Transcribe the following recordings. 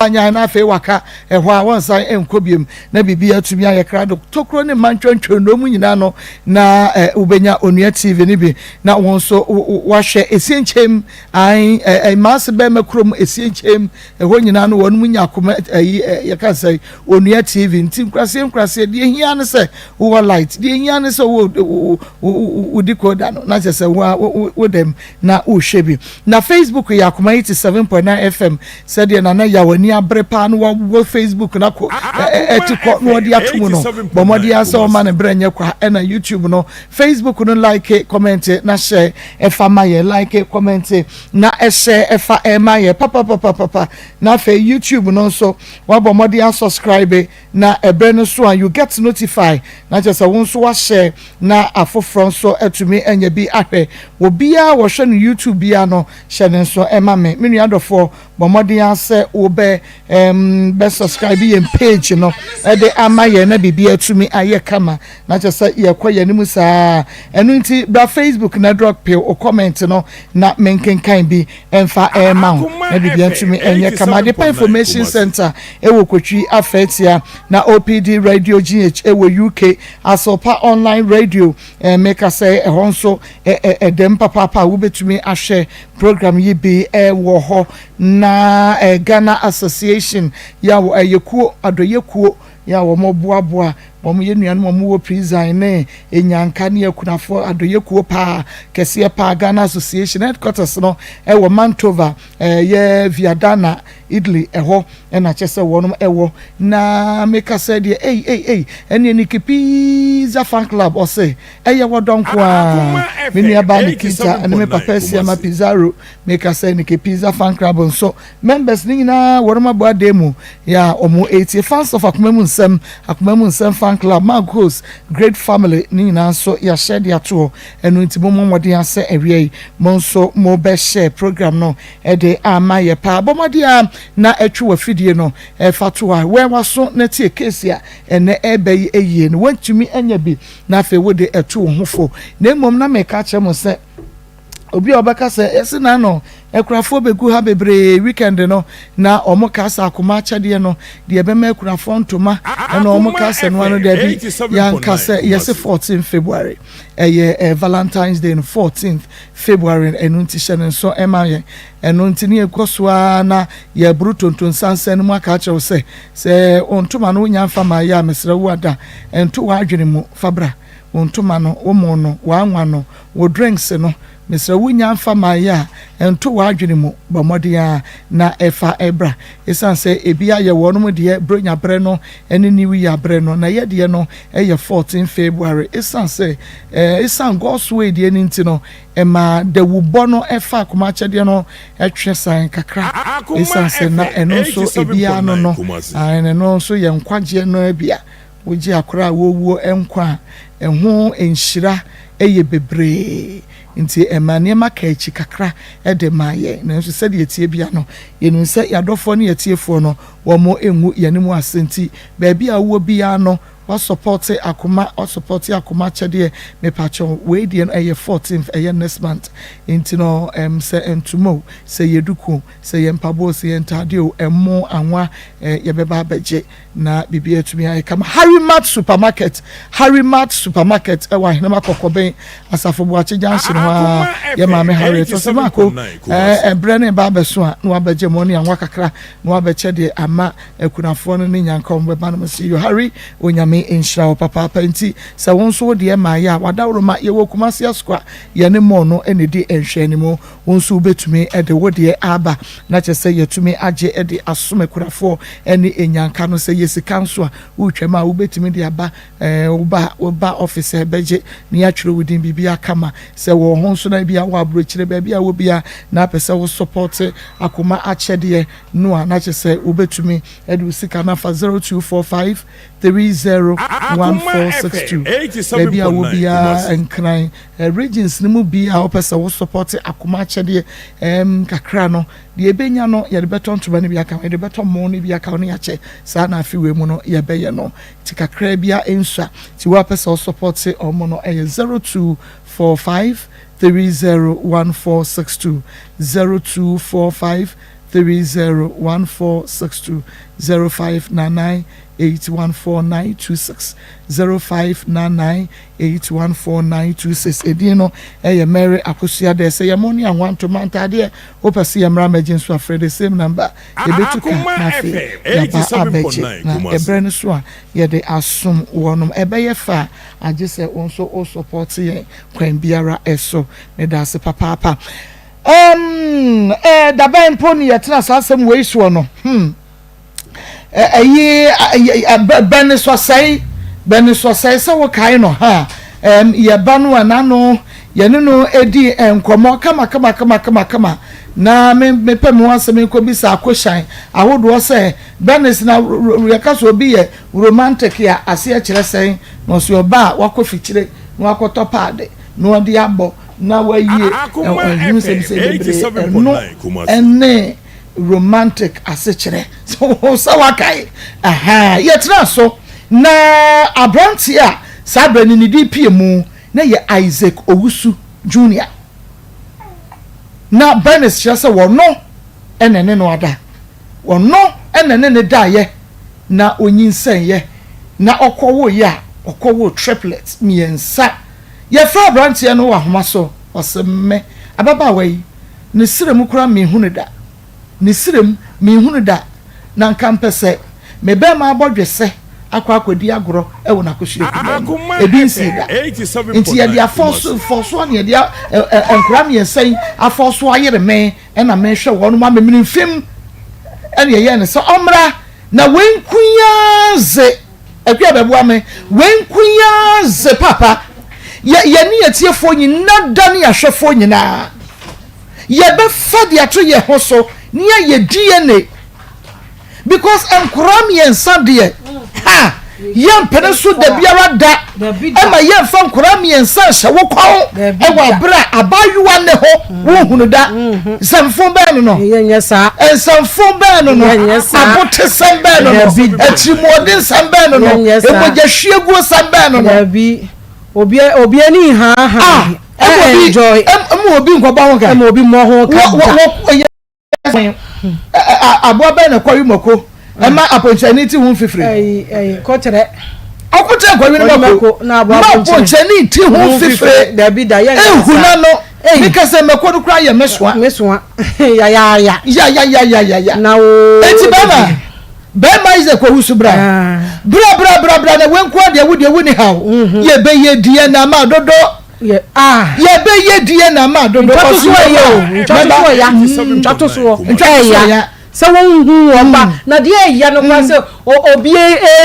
Anya na afei waka ɛhɔ a wɔnsan nkɔ biom na biribi atumi ayɛ krado. Tokuro ne mma ntwɛntwɛn mu nyinaa no na wobɛnya Onua TV no bi na wɔn nso wahwɛ esie nkyɛn an mmaase bɛrima kurom esie nkyɛn ɛhɔ nyinaa no wɔn mu nya Akoma ɛyi yɛka sɛ Onua TV. Nti nkuraseɛ nkuraseɛ deɛ hia ne sɛ wowɔ light, deɛ hia ne sɛ wo wo decoder no na kyerɛ sɛ wo wo dɛm na wohwɛ bi. Na Facebook yɛ Akoma 87.9 FM. Sɛdeɛ Nana yɛ w'ani abere paa no, wɔwɔ Facebook na kɔ ɛti kɔ na wɔde ato mu no, bɔ mmɔden asɛ ɔma ne berɛ nyɛ kwa. Ɛna YouTube no, Facebook no, like, comment na hyɛ ɛfa ma yɛ. Like, comment na ɛhyɛ ɛfa ɛma yɛ papapapapa. Na afei YouTube no nso, wabɔ mmɔden asubscribe na ɛberɛ no so a you get notify na kyerɛ sɛ wo nso wahyɛ na afoforɔ nso atumi anya bi ahwɛ. Obiara wɔhwɛ no YouTube biara no, hyɛ ne nso ɛma me. Me nua dɔfoɔ, bɔ mmɔden asɛ wobɛ bɛ subscribe yɛn page no ɛde ama yɛn na biribi atumi ayɛ kama na kyerɛ sɛ yɛkɔ yɛn anim saa. Ɛno nti bra Facebook na drop o comment no na menkenkan bi ɛmfa ɛma wo na biribi atumi ɛnyɛ kama. Adepa Information Center ɛwɔ Kotwi Afɛtia na OPD Radio GH ɛwɔ UK, Asɔpa Online Radio, meka sɛ ɛhɔ nso ɛdɛm papaapa a wobɛtumi ahwɛ program yi bi ɛwɔ hɔ. Na Ghana Association yɛ a ɛyɛ kuo adɔyɛ kuo yɛ a wɔn boaboa wɔn yɛ nuanom wɔn wɔ prison ne enyanka ne akunafoɔ, adɔyɛ kuo paa kɛseɛ paa. Ghana Association headquarters no ɛwɔ Mantova, ɛyɛ Viadana, Italy. Ɛhɔ ɛna kyɛ sɛ wɔn ɛwɔ. Na meka sɛ deɛ ei ei ei, ɛne Nikki Pizza fan club ɔsɛ ɛyɛ wɔdɔ nko a me nua baa Nikita ɛne me papa Esiama Pizarro. Meka sɛ Nikki Pizza fan club nso members ne nyinaa wɔn abɔ adan mu yɛ a wɔn etie. Fans of Akoma Mu Nsɛm, Akoma Mu Nsɛm fan club, Marcos great family ne nyinaa nso yɛahyɛ de ato hɔ. Ɛno nti mo mmɔden asɛ awia yi mo nso mo bɛhyɛ program no ɛde ama yɛ paa. Bɔ mmɔden a na ɛtwe wɔ fidie no ɛfa to a wɛn waso na tie case a ɛnɛ ɛbɛ yi ɛyie no wɔntumi anya bi na afei wode ɛto wɔn ho fo. Na mmom na mɛka kyerɛ mo sɛ obi a ɔbɛka sɛ ɛsi n'ano akurafoɔ bɛgu ha bebree weekend no na ɔmo ka sɛ Akoma akyɛdeɛ no deɛ ɛbɛma akurafoɔ ntoma ɛna ɔmo ka sɛ no ano dɛbi yɛnka sɛ yɛsi 14 February ɛyɛ Valentine's Day no, 14 February. Ɛno nti hyɛ ne nso ɛma yɛn. Ɛno nti ne yɛkɔ so ara na yɛboro tonton sansan no mu aka akyerɛw sɛ ntoma no wonya nfa ma yɛ a, mesrɛ wo ada ɛnto w'adwene mu fa bra. Wo ntoma no, wo mo no, w'anwa no, wo drinks no, mesrɛ wonya nfa ma yɛ a, ɛnto w'adwene mu. Bɔ mmɔden a na ɛfa ɛbra, ɛsiane sɛ ebi ayɛ wɔn deɛ bronya berɛ no ɛne New Year berɛ no na yɛ deɛ no ɛyɛ 14 February. Ɛsiane sɛ ɛsiane God's way deɛ no nti no ɛma dawubɔ no ɛfa Akoma akyɛdeɛ no ɛtwe san kakra, ɛsiane sɛ na ɛno nso ebiara no ɛno nso yɛ nkwagyeɛ no bi a wogye akora a wɔwuo nkwa a ɛho nhyira ɛyɛ bebree nti ɛma nneɛma ka akyi kakra ɛde ma yɛn. Nanso sɛdeɛ tie bia no, yɛnim sɛ yɛadɔfoɔ ne yɛtiefoɔ no wɔn ngu yɛn mu ase. Nti baabi a wowɔ biara no, wasupport Akoma, wasupport Akoma akyɛdeɛ. Mepakyɛw, wei deɛ no ɛyɛ 14th, ɛyɛ next month. Nti no sɛ ntoma o, sɛ yɛ duku, sɛ yɛ mpaboa, sɛ yɛ ntaade o, ɛmo anwa yɛbɛba abɛgye na biribi atumi ayɛ kama. Harry Mart Supermarket, Harry Mart Supermarket ɛwɔ Ahenema Kɔkɔbɛn Asafo Buakye junction hɔ a yɛ maame Harriet ɔsɛ maako ɛbrɛ ne ba abɛso a na wabɛgye mo ne anwa kakra na wabɛkyɛ deɛ ama akunafoɔ no ne nyanka wɔn bɛba no mo si yo. Harry, Onyame nhyira wo papaapa. Nti sɛ wɔn nso deɛ maa yɛ a wadaworo ma yɛwɔ Kumasi Asokwa yɛne mɔɔ no ɛna di nhwɛ ne mu. Wɔn nso wobɛtumi ɛde wo deɛ aba na kyerɛ sɛ yɛtumi agye ɛde asom akunafoɔ ɛne enyanka no. Sɛ yɛ sika nso a wotwam a wobɛtumi de aba, woba office ɛbɛgye na yɛatwerɛ wo din biribi akama. Sɛ wɔ ho nso na bi a wɔ aburokyire baabi a wɔ bia na apɛ sɛ wo support Akoma akyɛdeɛ no a, na kyerɛ sɛ wobɛtumi ɛde wo sika no afa 0245301462. Baabi a wɔ biara, Nkran regions no mu bi a wopɛ sɛ wo support Akoma akyɛdeɛ kakra no deɛ, ebenya no yɛde bɛtɔ ntoma no bi aka ho, yɛde bɛtɔ mo no bi aka ho ne yɛakyɛ saa. Na afi wei mu no yɛbɛyɛ no nti kakra bi a nsua nti wɔapɛ sɛ ɔsupport ɔmo no ɛyɛ 0245301462, 0245. 30 1462 0599 814926 0599 814926 Edin no yɛ Mary Akosua Dɛ. Sɛ yɛ mo ne anwa ntoma ntaadeɛ wopɛ sɛ yɛmmra mmɛgye nso a frɛ the same number yɛbɛtu ka Akoma na afei FM yɛaba abɛgye 87.9 na Kumasi. ɛberɛ no so a yɛde asom wɔnom. Ɛbɛyɛ fɛ a agye sɛ wo nso wo support yɛn kwan biara so. Meda ase papaapa. Um, eh, dabɛn mpo ne yɛtena saa asɛm wei soɔ no? Hmm. Ɛyi bɛne sɔsɛe, bɛne sɔsɛe sɛ wokae no ha. Um, yɛba no a n'ano yɛne no edi nkɔmmɔ kama kama kama kama kama na me mepɛ me ho asɛm nkɔbisa akohyɛn ahodoɔ sɛ Bernice na yɛka sɛ obi yɛ romantic a aseɛ kyerɛ sɛn, na ɔsɛ ɔba a wakɔ fikyire na wakɔtɔ paade na ɔde abɔ na wayie Akoma ɛho FM nsɛmsɛm bebree ɛno 87.9 Kumasi. ɛne romantic asekyerɛ sɛ wakae aha. Yɛtena so na aberanteɛ a saa berɛ no ne din pie mu na yɛ Isaac Owusu Junior na Bernice kyerɛ sɛ wɔno ɛna ne no ada, wɔno ɛna ne ne daeɛ na onyinsɛnyɛ na ɔkɔwoeɛ a ɔkɔwoo triplet mmiɛnsa. Yɛfrɛ aberanteɛ no wɔ ahoma so, ɔsɛ mmɛ ababaawa yi ne serɛ mu koraa menhu no da, ne serɛ mu menhu no da, na nka mpɛ sɛ me bɛrima abɔ dwesɛ akɔ akɔdi agorɔ ɛwɔ n'akosua kumaa mu. Akoma Ebi nsii FM da nti yɛde 87.9 afɔ so Kumasi. fɔ so ne yɛde nkora mmiɛnsa yi afɔ so ayere me ɛna mehwɛ wɔn mu amemene mfim ɛna yɛyɛ no sɛ ɔmmra na wenkunya ze akua bɛboa me wenkunya ze papa yɛ yɛne yɛtiefoɔ nyinaa da ne yɛahwɛfoɔ nyinaa yɛbɛfa de ato yɛn ho so ne yɛyɛ DNA because nkora mmiɛnsa deɛ ha yɛmpene so da biara da ɛma yɛmfa nkora mmiɛnsa nhyɛ wo kɔn ɛwɔ abere a abaayewa ne ho wohunu da. Nsɛmfo bɛn no no? Yɛnyɛ saa. Nsɛmfo bɛn no no? Yɛnyɛ saa. Abotesɛm bɛn no no? Dabi da. Atirimuɔden nsɛm bɛn no no? Yɛnyɛ saa. Emogya hwieguo sɛm bɛn no no? Dabi, obi obi ani haahaa. Ah, ɛma obi enjoy. Ɛma obi nkɔbɔ ho ka. Ɛma obi mmɔ ho ka wɔ da. Wɔ wɔ ɛyɛ aboa bɛn na kɔwe mako ɛma apɔnkyɛni ti ho mfifire? Ɛyi ɛyi kɔkyerɛ. Ɔkokyerɛ nkɔwe no Kɔwe mako mako na aboa ma apɔnkyɛni. apɔnkyɛni ti ho mfifire. Dabi da, yɛnyɛ ehuna saa. no. Ei. Mi kasa mako no kora yɛ mesoa. Mesoa yayaaya. Yayayayaya. Na o. Eti bɛrima bɛrima Isaac Owusu, bra. Ah. Bra bra bra bra na wenko adeɛ wo deɛ wo ni ha o. Yɛbɛyɛ diɛ na ama dodo. Yɛ ah. Yɛbɛyɛ diɛ na ama dodo. Ntwa to so ɛyɛ o, ntwa to so ɛya, ntwa to soɔ Ntwa to so ɛya ɛya. Sɛ wɔnhu wɔn ba na deɛ ɛya no kora sɛ obi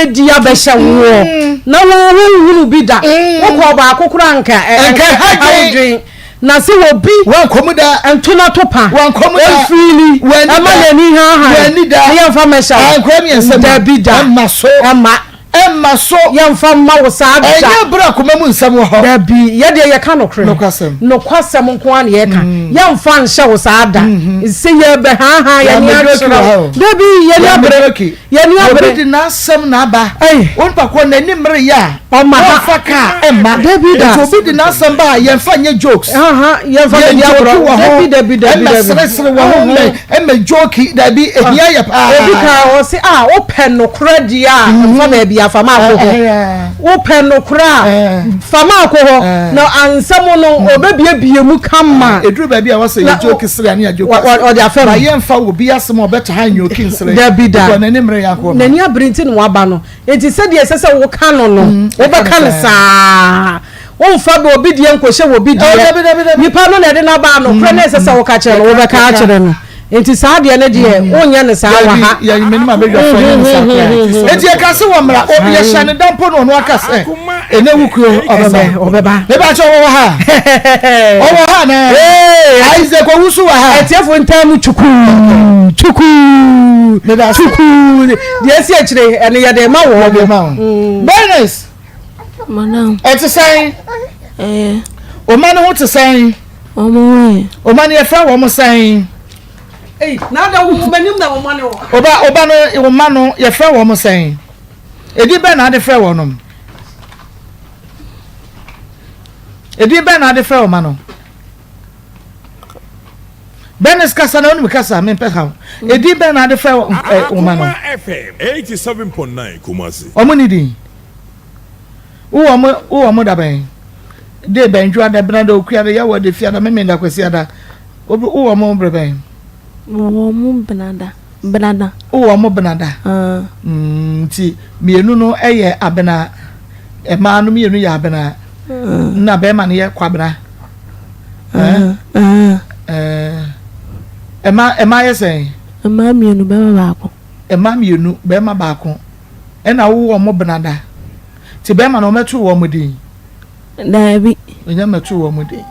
edi abɛhyɛ woɔ na wɔn wɔnhunu bi da. Wokɔ baako kora nka Nka ɛha dwen. dwen na sɛ obi wankɔ mu da nto na to pa Wankɔ mu da. efirili W'ani ɛma da. n'ani hahan W'ani da. ne yɛmfa mmɛhyɛ wo. Ankora mmiɛnsa mu. Dabi da. Ɛmma so. Ɛma. Ɛmma so. Yɛmfa mma wo saa da. Ɛnyɛ bere akoma mu nsɛm wɔ hɔ. Dabi, yɛdeɛ yɛka nokorɛ. Nokwasɛm. Nokwasɛm nko ara na yɛka. Yɛmfa nhyɛ wo saa da sɛ yɛbɛhaahaa yɛne Yɛamɛdwoki akyerɛ wɔ ha wo. o. Dabi, yɛne abere. Yɛamɛdwoki. Yɛne Obi abere. de n'asɛm na aba. Ei. Onipa kɔ n'ani mmere yɛ a Ɔma ha. wɔmfa kaa ɛmma. Dabi da. Nti obi de n'asɛm ba a yɛmfa nyɛ jokes. Aha, yɛmfa yɛn bɛdi joke agorɔ. wɔ ho. Dabi dabi dabi ɛmɛ dabi. seresere wɔ ho, mɛ ɛmɛ joke dabi, ehia yɛ paa. Obi ka wɔ se a wopɛ nokorɛ deɛ a mfa baabi a fama akɔ hɔ. Wopɛ nokorɛ a fama akɔ hɔ na ansɛm no ɔbɛbiebie mu kama. Eduru baabi a wɔsɛ yɛ joke sere ani a joke ɔde afɛm. Ba yɛmfa obi asɛm a ɔbɛta ha nyɛ oki nsere. Dabi da. Because n'ani mmere yɛ akɔ no. N'ani abere nti na waba no, nti sɛdeɛ ɛsɛ sɛ woka no no wobɛka no saa. Womfa bɛ obi deɛ nkɔhyɛ wɔ obi Oh, dabi, dabi, deɛ. Dabi. Nipa no na ɛde n'aba no korɛ na ɛsɛ sɛ woka kyerɛ no, wobɛka akyerɛ no. Nti saa deɛ no deɛ wonyɛ no saa wɔ ha. Yɛ menim abɛdwafoɔ nyɛ no saa koraa. Enti yɛka sɛ wɔ mmara obi yɛhyɛ ne da mpo na ɔno aka sɛ ɛnɛ wo kuo ɔbɛba. Ɔbɛba. Meba kyɛ ɔwɔ ha, ɔwɔ ha na Isaac Owusu wɔ ha. Ɛtiɛfo ntaa mu twukuu twukuu Meda ase. twukuu deɛ esi akyire ɛno yɛde ma wɔn. Yɛde ma wo. Bernice. Madam. Ɛte sɛn? Ɛyɛ. Ɔma no ho te sɛn? Ɔmo ho yɛ. Ɔma no yɛfrɛ wɔn sɛn? Ei, na ada wo m'anim na wɔn ne wɔ. Ɔba ɔba no ɔma no yɛfrɛ wɔn sɛn? Edin bɛn na ade frɛ wɔn? Edin bɛn na ade frɛ ɔma no? Bernice kasa na wonim kasa mempɛ haw. Edin bɛn na ade frɛ wo ma no? Akoma FM 87.9 Kumasi. Ɔmo ne din. Wowɔ ɔmo wowɔ ɔmo da bɛn? De bɛn dwoada benada okuada yawada fiada memenda kwasiada. Wowɔ ɔmo bere bɛn? Mewɔ ɔmo benada. Benada. Wowɔ ɔmo benada. Ah. Mm, nti mmienu no yɛ abena. Mmaa no mmienu yɛ abena. Ah. Na bɛrima no yɛ kwabena. Ah. Ah. Eh. Ɛma ɛma yɛ sɛn? Mmaa mmienu bɛrima baako. Mmaa mmienu bɛrima baako. Ɛna wowɔ ɔmo benada. Nti bɛrima no ɔmɛto wɔn din. Daabi. Ɔnya mmɛtoo wɔn din.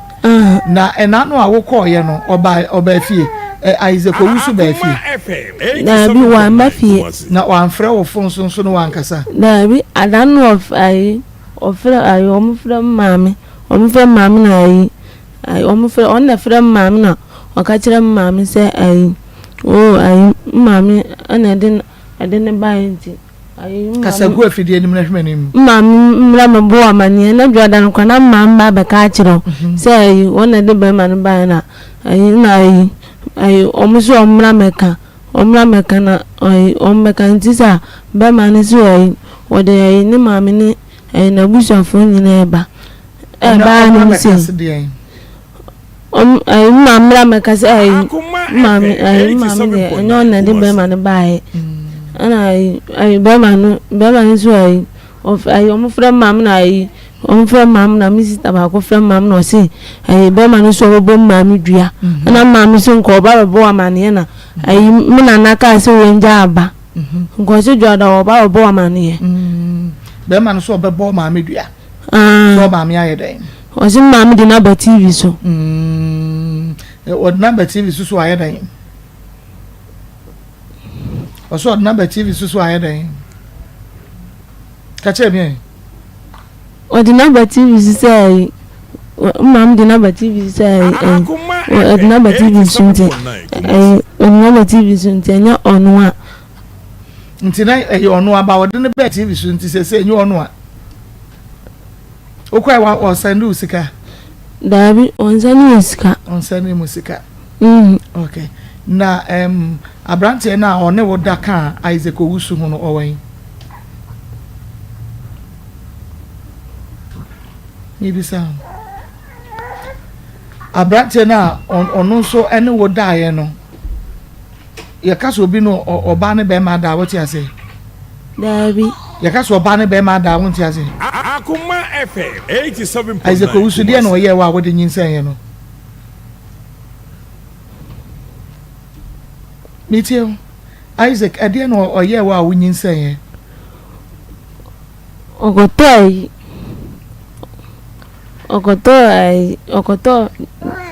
Na ɛna no a wokɔɔyɛ no, ɔbaa ɔbaa fie. Ɛ Isaac Owusu baa fie. Daabi, wamba fie. Na wamfrɛ wo fon so nso ne wankasa? Daabi, ada no ɔf ayi ɔfrɛ ayi wɔn frɛ me maame, wɔn frɛ me maame na ayi ayi wɔn frɛ ɔno na ɛfrɛ me maame na ɔka kyerɛ me maame sɛ ayi oo ayi me maame ɛna ɛde ɛde ne baeɛ nti. Kasa gu afidie anim na hwɛ m'anim. Me maame mmra mmɛbɔ wo amaneɛ na dwada no koraa na me maame ba abɛka akyerɛ wo mhm. sɛ ayi wɔn na ɛde bɛrima no baeɛ na ayi na ayi ayi wɔn nso wɔn mmra mmɛka wɔn mmra mmɛka na ayi wɔn mmɛka nti sɛ bɛrima no so ayi wɔde ayi ne maame ne ayi n'abusuafoɔ nyinaa ɛba ɛba ne mu sɛ. Ɔm ɛyi me maame bra mɛka sɛ ɛyi me maame ɛyi me maame deɛ ɛnyɛ ɔno na ɛde bɛrima no baeɛ ɛna ɛyi ɛyi bɛrima no bɛrima no nso ɛyi ɔf ɛyi ɔmo frɛ me maame na ɛyi ɔmo frɛ me maame na me sista baako frɛ me maame na ɔse ɛyi bɛrima no nso ɔbɛbɔ me maame dua ɛna me maame nso nka ɔba bɛbɔ amaneɛ na ɛyi me nana kaa sɛ wɔngya aba nka ɔse dua da ɔba bɛbɔ amaneɛ. Bɛrima no nso ɔbɛbɔ maame dua. Sɛ ɔmaame ayɛ dɛn. Ɔse me maame de no aba TV so. Mm, ɔde no aba TV so so ayɛ dɛn? Ɔse ɔde no aba TV so so ayɛ dɛn? Ka kyerɛ me ɛ. Ɔde no aba TV so sɛ ɛyi, maame de no aba TV so sɛ ɛyi, ɔde no aba TV so nti ɛyi, ɔde no aba TV so nti ɛnyɛ ɔno a. Nti na ɛyɛ ɔno aba ɔde no bɛɛ TV so nti sɛ sɛ ɛnyɛ ɔno a. Wokɔɛ wa ɔsɛnde wo sika? Daabi, ɔnsɛnde me sika. Ɔnsɛnde mu sika. Mm. Okay. Na um, aberanteɛ no a ɔne wo da kaa Isaac Owusu ho no ɔwɔ he? Mebisa ho. Aberanteɛ no a ɔno nso ne wo daeɛ no, Yɛka sɛ obi no ɔbaa ne bɛrima ada a, wote ase? Daabi. Yɛka sɛ ɔbaa ne bɛrima ada a, wonte ase? Akoma FM 87.9 Isaac Owusu, deɛ na ɔyɛɛ wo a wode nyinsɛn yɛ no? Metie wo. Isaac, ɛdeɛ na ɔyɛɛ wo a wonyinsɛn yɛ? Ɔkɔtɔɔ ayi. Ɔkɔtɔɔ ayi ɔkɔtɔɔ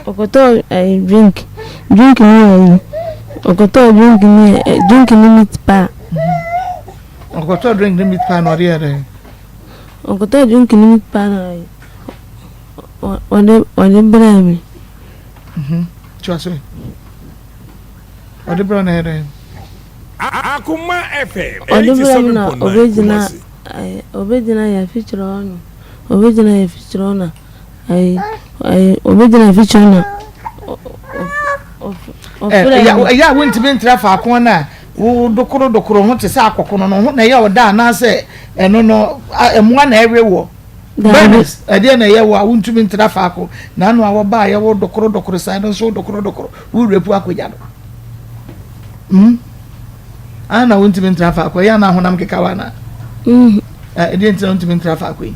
ɔkɔtɔɔ ayi drink drink ne ayi ɔkɔtɔɔ drink ne drink ne meat pie. Ɔkɔtɔɔ drink ne meat pie na ɔde yɛ dɛn? Ɔkɔtɔɔ drink ne meat pie na ayi ɔde ɔde brɛɛ me. Kyerɛ so. Ɔde brɛɛ na ɛyɛ dɛn? Akoma FM Ɔde brɛɛ me na 87.9 ɔbɛgyina Kumasi. ayi ɔbɛgyina yɛ afikyerɛ hɔ no. Obegyina afikyire hɔ na ayi ayi obegyina afikyire hɔ na ɔfrɛ no. Ɛyɛ a wontumi ntra faako no a wo dokoro dokoro ho te sɛ akɔkono no ho na ɛyɛ ɔda anaasɛ ɛno no mmoa na ɛwe wɔ. Bernice ɛdeɛ na ɛyɛ wo a wontumi ntra faako na ano a wɔbaa yɛ wo dokoro dokoro saa no nso dokoro dokoro wo repu akɔgya no. Mm. Ana wontumi ntra faako ɛyɛ ana honam keka wa na. Mm. Ɛdeɛ nti na wontumi ntra faako yi.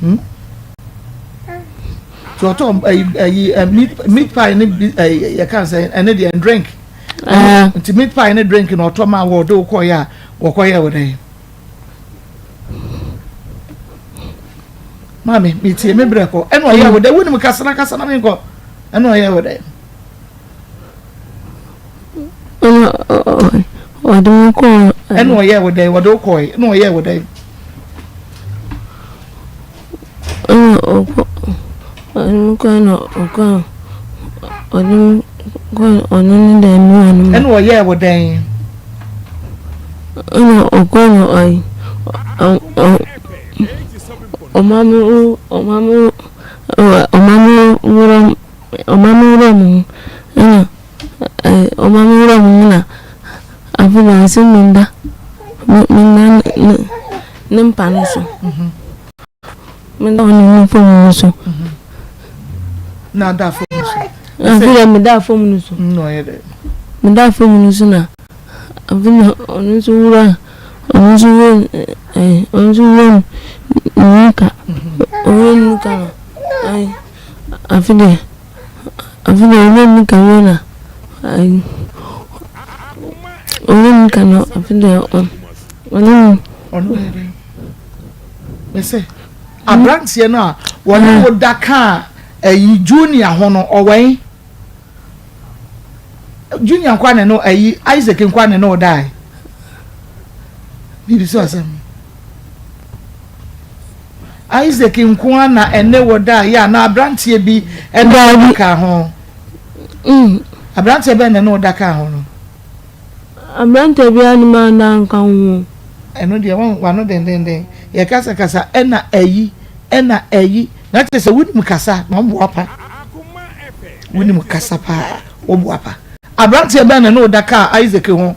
Hmm? Tí ɔtɔ ɛyi ɛyi meat meat pie ne bi ɛyi yɛ kan sɛ ɛne deɛ drink. Nti meat pie ne drink na ɔtɔ ma wɔ ɔde wokɔ yɛ a wɔkɔ yɛ wɔ dɛ. Maame mi tie mi brɛ kɔ ɛna ɔyɛ wɔ dɛ wunim kasana kasana mi nkɔ ɛna ɔyɛ wɔ dɛ. Ɛna ɔde me kɔɔ. Ɛna ɔyɛɛ wo dɛn? Ɔde wo kɔe. Ɛna ɔyɛɛ wo dɛn? Ɛna ɔkɔ ɔde me kɔe na ɔkɔ ɔde me kɔe ɔno ne dan mu hɔ nom. Ɛna ɔyɛɛ wo dɛn? Ɛna ɔkɔ na ɔyi ɔma me ɔma me ɔma me worɔ. Ɔma me werɛ mo ho ɛna ɔma me werɛ mo ho na afei na ɔse menda menda ne ne mpa no so menda ɔne ne fam no so. Na da fam no so. Afei na meda fam no so. Na ɔyɛ dɛ. Meda fam no so na afei na ɔno nso wura ɔno nso wura ɛɛ ɔno nso wura ne nika ɔwura ne nika na ayi. Afe deɛ, afe deɛ ɔnyɛ ne ka wie na ayi ɔnyɛ ne ka no afe deɛ ɔne no. Ɔno yɛ dɛ. Mese aberanteɛ no a wɔne wo da kaa ayi junior ho no ɔwɛn junior nkwa ne no ayi Isaac nkwa ne no dae. Biribi sɛ ɔsɛm. Isaac nko ara na ɛne wo daeɛ anaa aberanteɛ bi ɛne wo da kaa ho? Mm. Aberanteɛ bɛn na ɛne wo da kaa ho no? Aberanteɛ biara ne ma nda nka ho. Ɛno deɛ wɔn wano dendenden yɛ kasa kasa ɛna ayi ɛna ayi na kyerɛ sɛ wonim kasa na wɔn boa pa wonim kasa paa wɔn boa pa. Aberanteɛ bɛn na ɛne wo da kaa Isaac ho?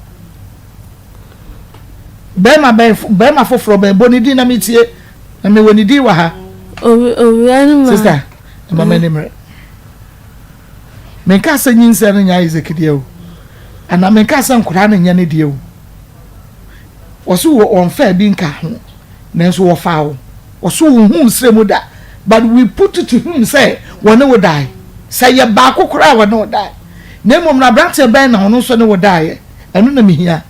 Bɛrima bɛn bɛrima foforɔ bɛn bɔ ne din na metie na mewɔ ne din wɔ ha. Owia no ma. Sista ɛma m'ani mmerɛ. Menka sɛ nyinsɛn no nyɛ Isaac deɛ o anaa menka sɛ nkwadaa no nyɛ ne deɛ o. Wɔso wɔ wɔmfaa bi nka ho nanso wɔfaa wo. Wɔso wo hu nsrɛ mu da but we put it to him sɛ wɔne wo dae. Sɛ yɛ baako koraa wɔne wo dae. Na mmom no aberanteɛ bɛn na ɔno nso ne wo daeɛ? Ɛno na mehia.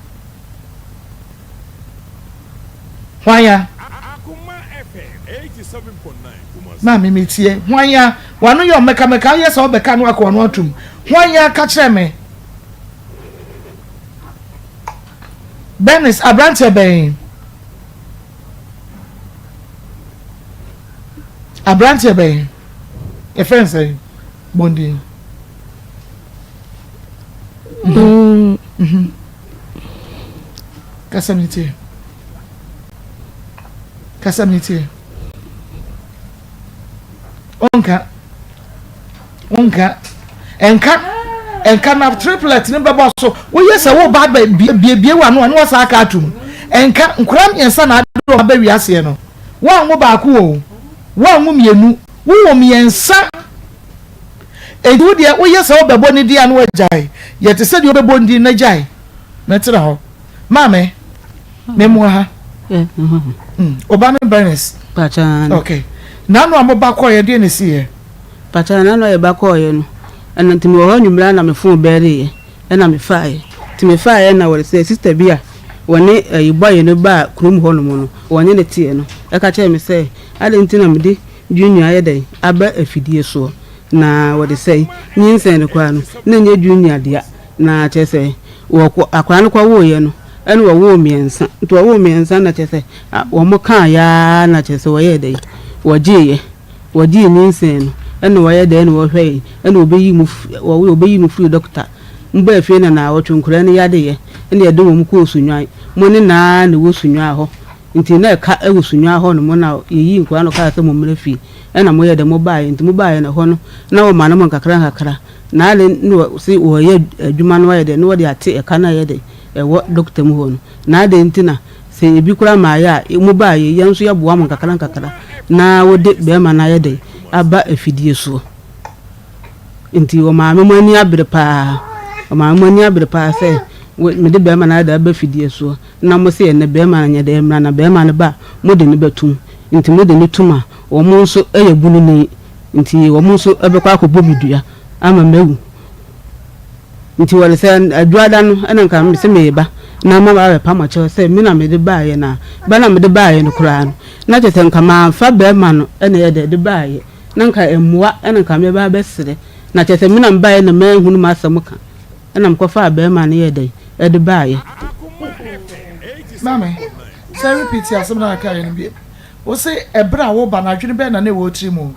Hwan a? Maame metie. Hwan a? W'ano yɛ ɔmɛkamɛka, woyɛ sɛ wobɛka no aka w'ano atom. Hwan a? Ka kyerɛ me. Bernice, aberanteɛ bɛn? Aberanteɛ bɛn? Yɛfrɛ no sɛn? Bɔndin. Mm. Mhm. Kasa mi tie. Kasa mi tie. Onka. Onka. Enka. Enka na triplet ne bɛbɔ so. Woyɛ sɛ wo ba bɛ bie bie wa no a na wasa aka atum. Enka nkora mmiɛnsa na ade wɔn abɛ wiaseɛ no. Wɔn baako o. Wɔn mmienu. Wowɔ mmiɛnsa. Enti wo deɛ woyɛ sɛ wobɛbɔ ne din a na wagyae. Yɛ te sɛ deɛ wobɛbɔ ne din na gyae na tena hɔ. Maame, memmoa ha. Wo ba ne Bernice? Ok. N'ano a moba kɔeɛ deɛ na ɛsiiɛ? Pakyɛ, n'ano a yɛba kɔeɛ no, ɛna nti mewɔ hɔ anwummerɛ a na me phone bɛreeɛ ɛna mefaeɛ. Nti mefaeɛ na wɔde sɛ sister bi a wɔne ɛyi boy no baa kurom hɔ nom no, wɔne no teɛ no, ɛka kyerɛɛ me sɛ adɛn nti na mede Junior ayɛ dɛn aba afidie soɔ na wɔde sɛe nyinsɛn no koraa no na ɛnyɛ Junior dea na kyerɛ sɛ wɔkɔ akwadaa no kɔwoeɛ no ɛna wɔwoo mmiɛnsa nti wɔwoo mmiɛnsa na kyerɛ sɛ wɔn kaeɛ ara na kyerɛ sɛ wɔyɛɛ dɛn wɔgyeeɛ wɔgyee nyinsɛn no ɛna wɔyɛ dɛn na wɔhwɛe ɛna wɔbɛyi mu wɔbɛyi mu firi dɔkta mbaa fie na naawɔtwe nkwadaa no yadeɛ ɛna yɛde wɔn kɔɔ Sunyani mo ne naa na ɛwɔ Sunyani hɔ Nti na ɛka wɔ Sunyani hɔ nom na yɛyii nkwadaa no kaa sɛ mommra fie ɛna moyɛɛ dɛ mobaeɛ nti mobaeɛ no ɛhɔ no na wɔma no mo nkakra nkakra na ade na wɔse wɔyɛ adwuma no ayɛ dɛ na wɔde ate ɛka no ayɛ dɛ ɛwɔ dɔkta mu hɔ no na adɛn nti na sɛ ebi koraa maayɛ a mobaeɛ yɛn nso yɛboa mo nkakra nkakra na wode bɛrima no ayɛ dɛ aba afidie soɔ nti wɔmaame mo ani abere paa wɔmaame mo ani abere paa sɛ mede bɛrima no ayɛ dɛ aba afidie soɔ Na mose, Ɛnnɛ barima no nyɛ dɛn mmra, na barima no ba a, mode no bɛtom. Nti mode no tom a, wɔn nso yɛ bununi, nti wɔn nso bɛkɔ akɔbɔ me dua ama mawu. Nti wɔde sɛ Adwuada no na nka mese mereba na maba abɛpa mo akyɛw sɛ me na mede baeɛ na ba na mede baeɛ no koraa no, na kyerɛ sɛ nka mamfa barima no na ɛyɛ dɛ de baeɛ, na nka mmoa na nka meba abɛsrɛ, na kyerɛ sɛ me na mebaeɛ na manhunu m'asɛm ka. Ɛna mekɔfaa barima no yɛɛ dɛn? Ɛde baeɛ. Maame, san repeat asɛm no a kaeɛ no bio. Wo se ɛberɛ a woba no adwene bɛn na na ɛwɔ wo tiri mu?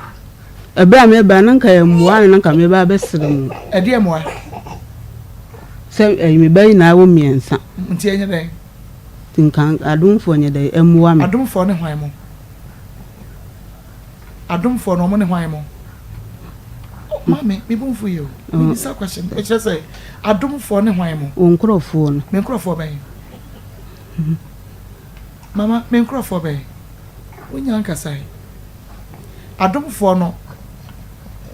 Ɛberɛ a meba no na nka ɛyɛ mmoa na na nka meba abɛsrɛ mo. Ɛdeɛn mmoa? Sɛ ɛyi me ba nyinaa wɔ mmiɛnsa. Nti ɛnyɛ dɛn? Nti nka adomfoɔ nyɛ dɛn mmoa me. Adomfoɔ ne hwan mo? Adomfoɔ no wɔn ne hwan mo? Maame, me bo mfu yɛ o. Mebisa question. Ɛkyerɛ sɛ adomfoɔ ne hwan mo? Wo nkorɔfoɔ no. Me nkorɔfoɔ bɛn? Mama, me nkorɔfoɔ bɛn? Wonya nkasae. Adomfoɔ no,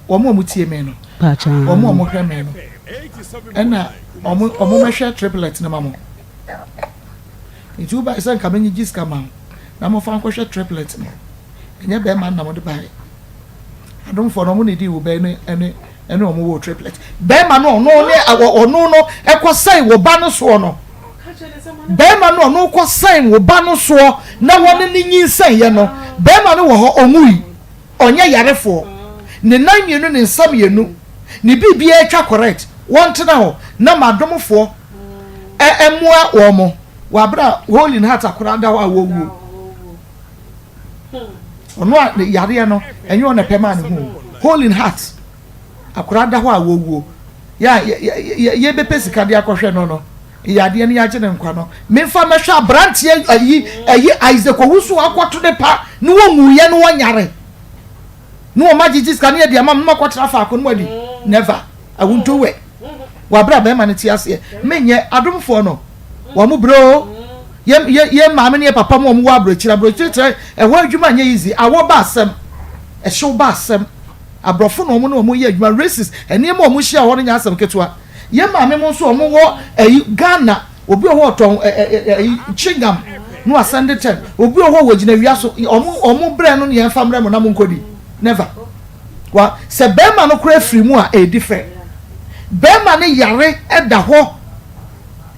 wɔn a wɔtie me no, wɔn a wɔhwɛ me no, ɛna wɔn wɔn mɛhwɛ triplet no ma mo. Nti wobae sɛ nka menyegye sika ma wo na mofa nkɔhwɛ triplet no. Ɛnyɛ bɛrima no na mode baeɛ. Adomfoɔ no wɔn na edi wo bɛn ne ɛne ɛne wɔn wɔ triplet. Bɛrima no ɔno ne ɔno no ɛkɔ sɛn wɔ ba no soɔ no. Bɛrima no ɔno kɔ sɛn wɔ ba no soɔ na wɔne ne nyinsɛn yɛ no. Bɛrima no wɔ hɔ ɔnwui. Ɔnyɛ yarefoɔ. Ne nan mmienu ne nsa mmienu. Ne biribiara atwa correct. Wɔntena hɔ na m'adomfoɔ ɛ ɛmoa wɔn wɔ abere a hole in heart akwadaa da hɔ a wɔwuo. Ɔno a ne yareɛ no ɛnyɛ ɔna ɛpɛ maa ne ho hole in heart akwadaa da hɔ a wɔwuo yɛ a yɛbɛpɛ sika de akɔhwɛ no no yadeɛ no yɛagye ne nkwa no memfa mɛhwɛ aberanteɛ ayi ayi Isaac Owusu akɔto ne pa ne wɔnwuiɛ no wɔnyare ne wɔn agyegye sika ne yɛde ama no makɔtena faako no adi never I won't do it. Wɔ abere a bɛrima no te aseɛ. Menyɛ adomfoɔ no. Wɔn brɛ o. Yɛ yɛ yɛ maame ne yɛ papa mu wɔn wɔ aburokyire. Aburokyire kyerɛ ɛhɔ adwuma nyɛ easy. Awɔ ba asɛm. Ɛhyew ba asɛm. Aborɔfo na wɔn ne wɔn yɛ adwuma. Racist nneɛma a wɔn hyia hɔ no nyɛ asɛm ketewa. Yɛ maame mo nso wɔn wɔ ɛyi Ghana. Obi wɔ hɔ ɔtɔn ɛ ɛ ɛyi chewing no asɛnde tɛn. Obi wɔ hɔ wɔgyina wia so. Wɔn wɔn brɛ no ne yɛn fa mbrɛ mo na mo nkɔdi. Never. Wa sɛ bɛrima no koraa firi mu a ɛyɛ different. Bɛrima no yare da hɔ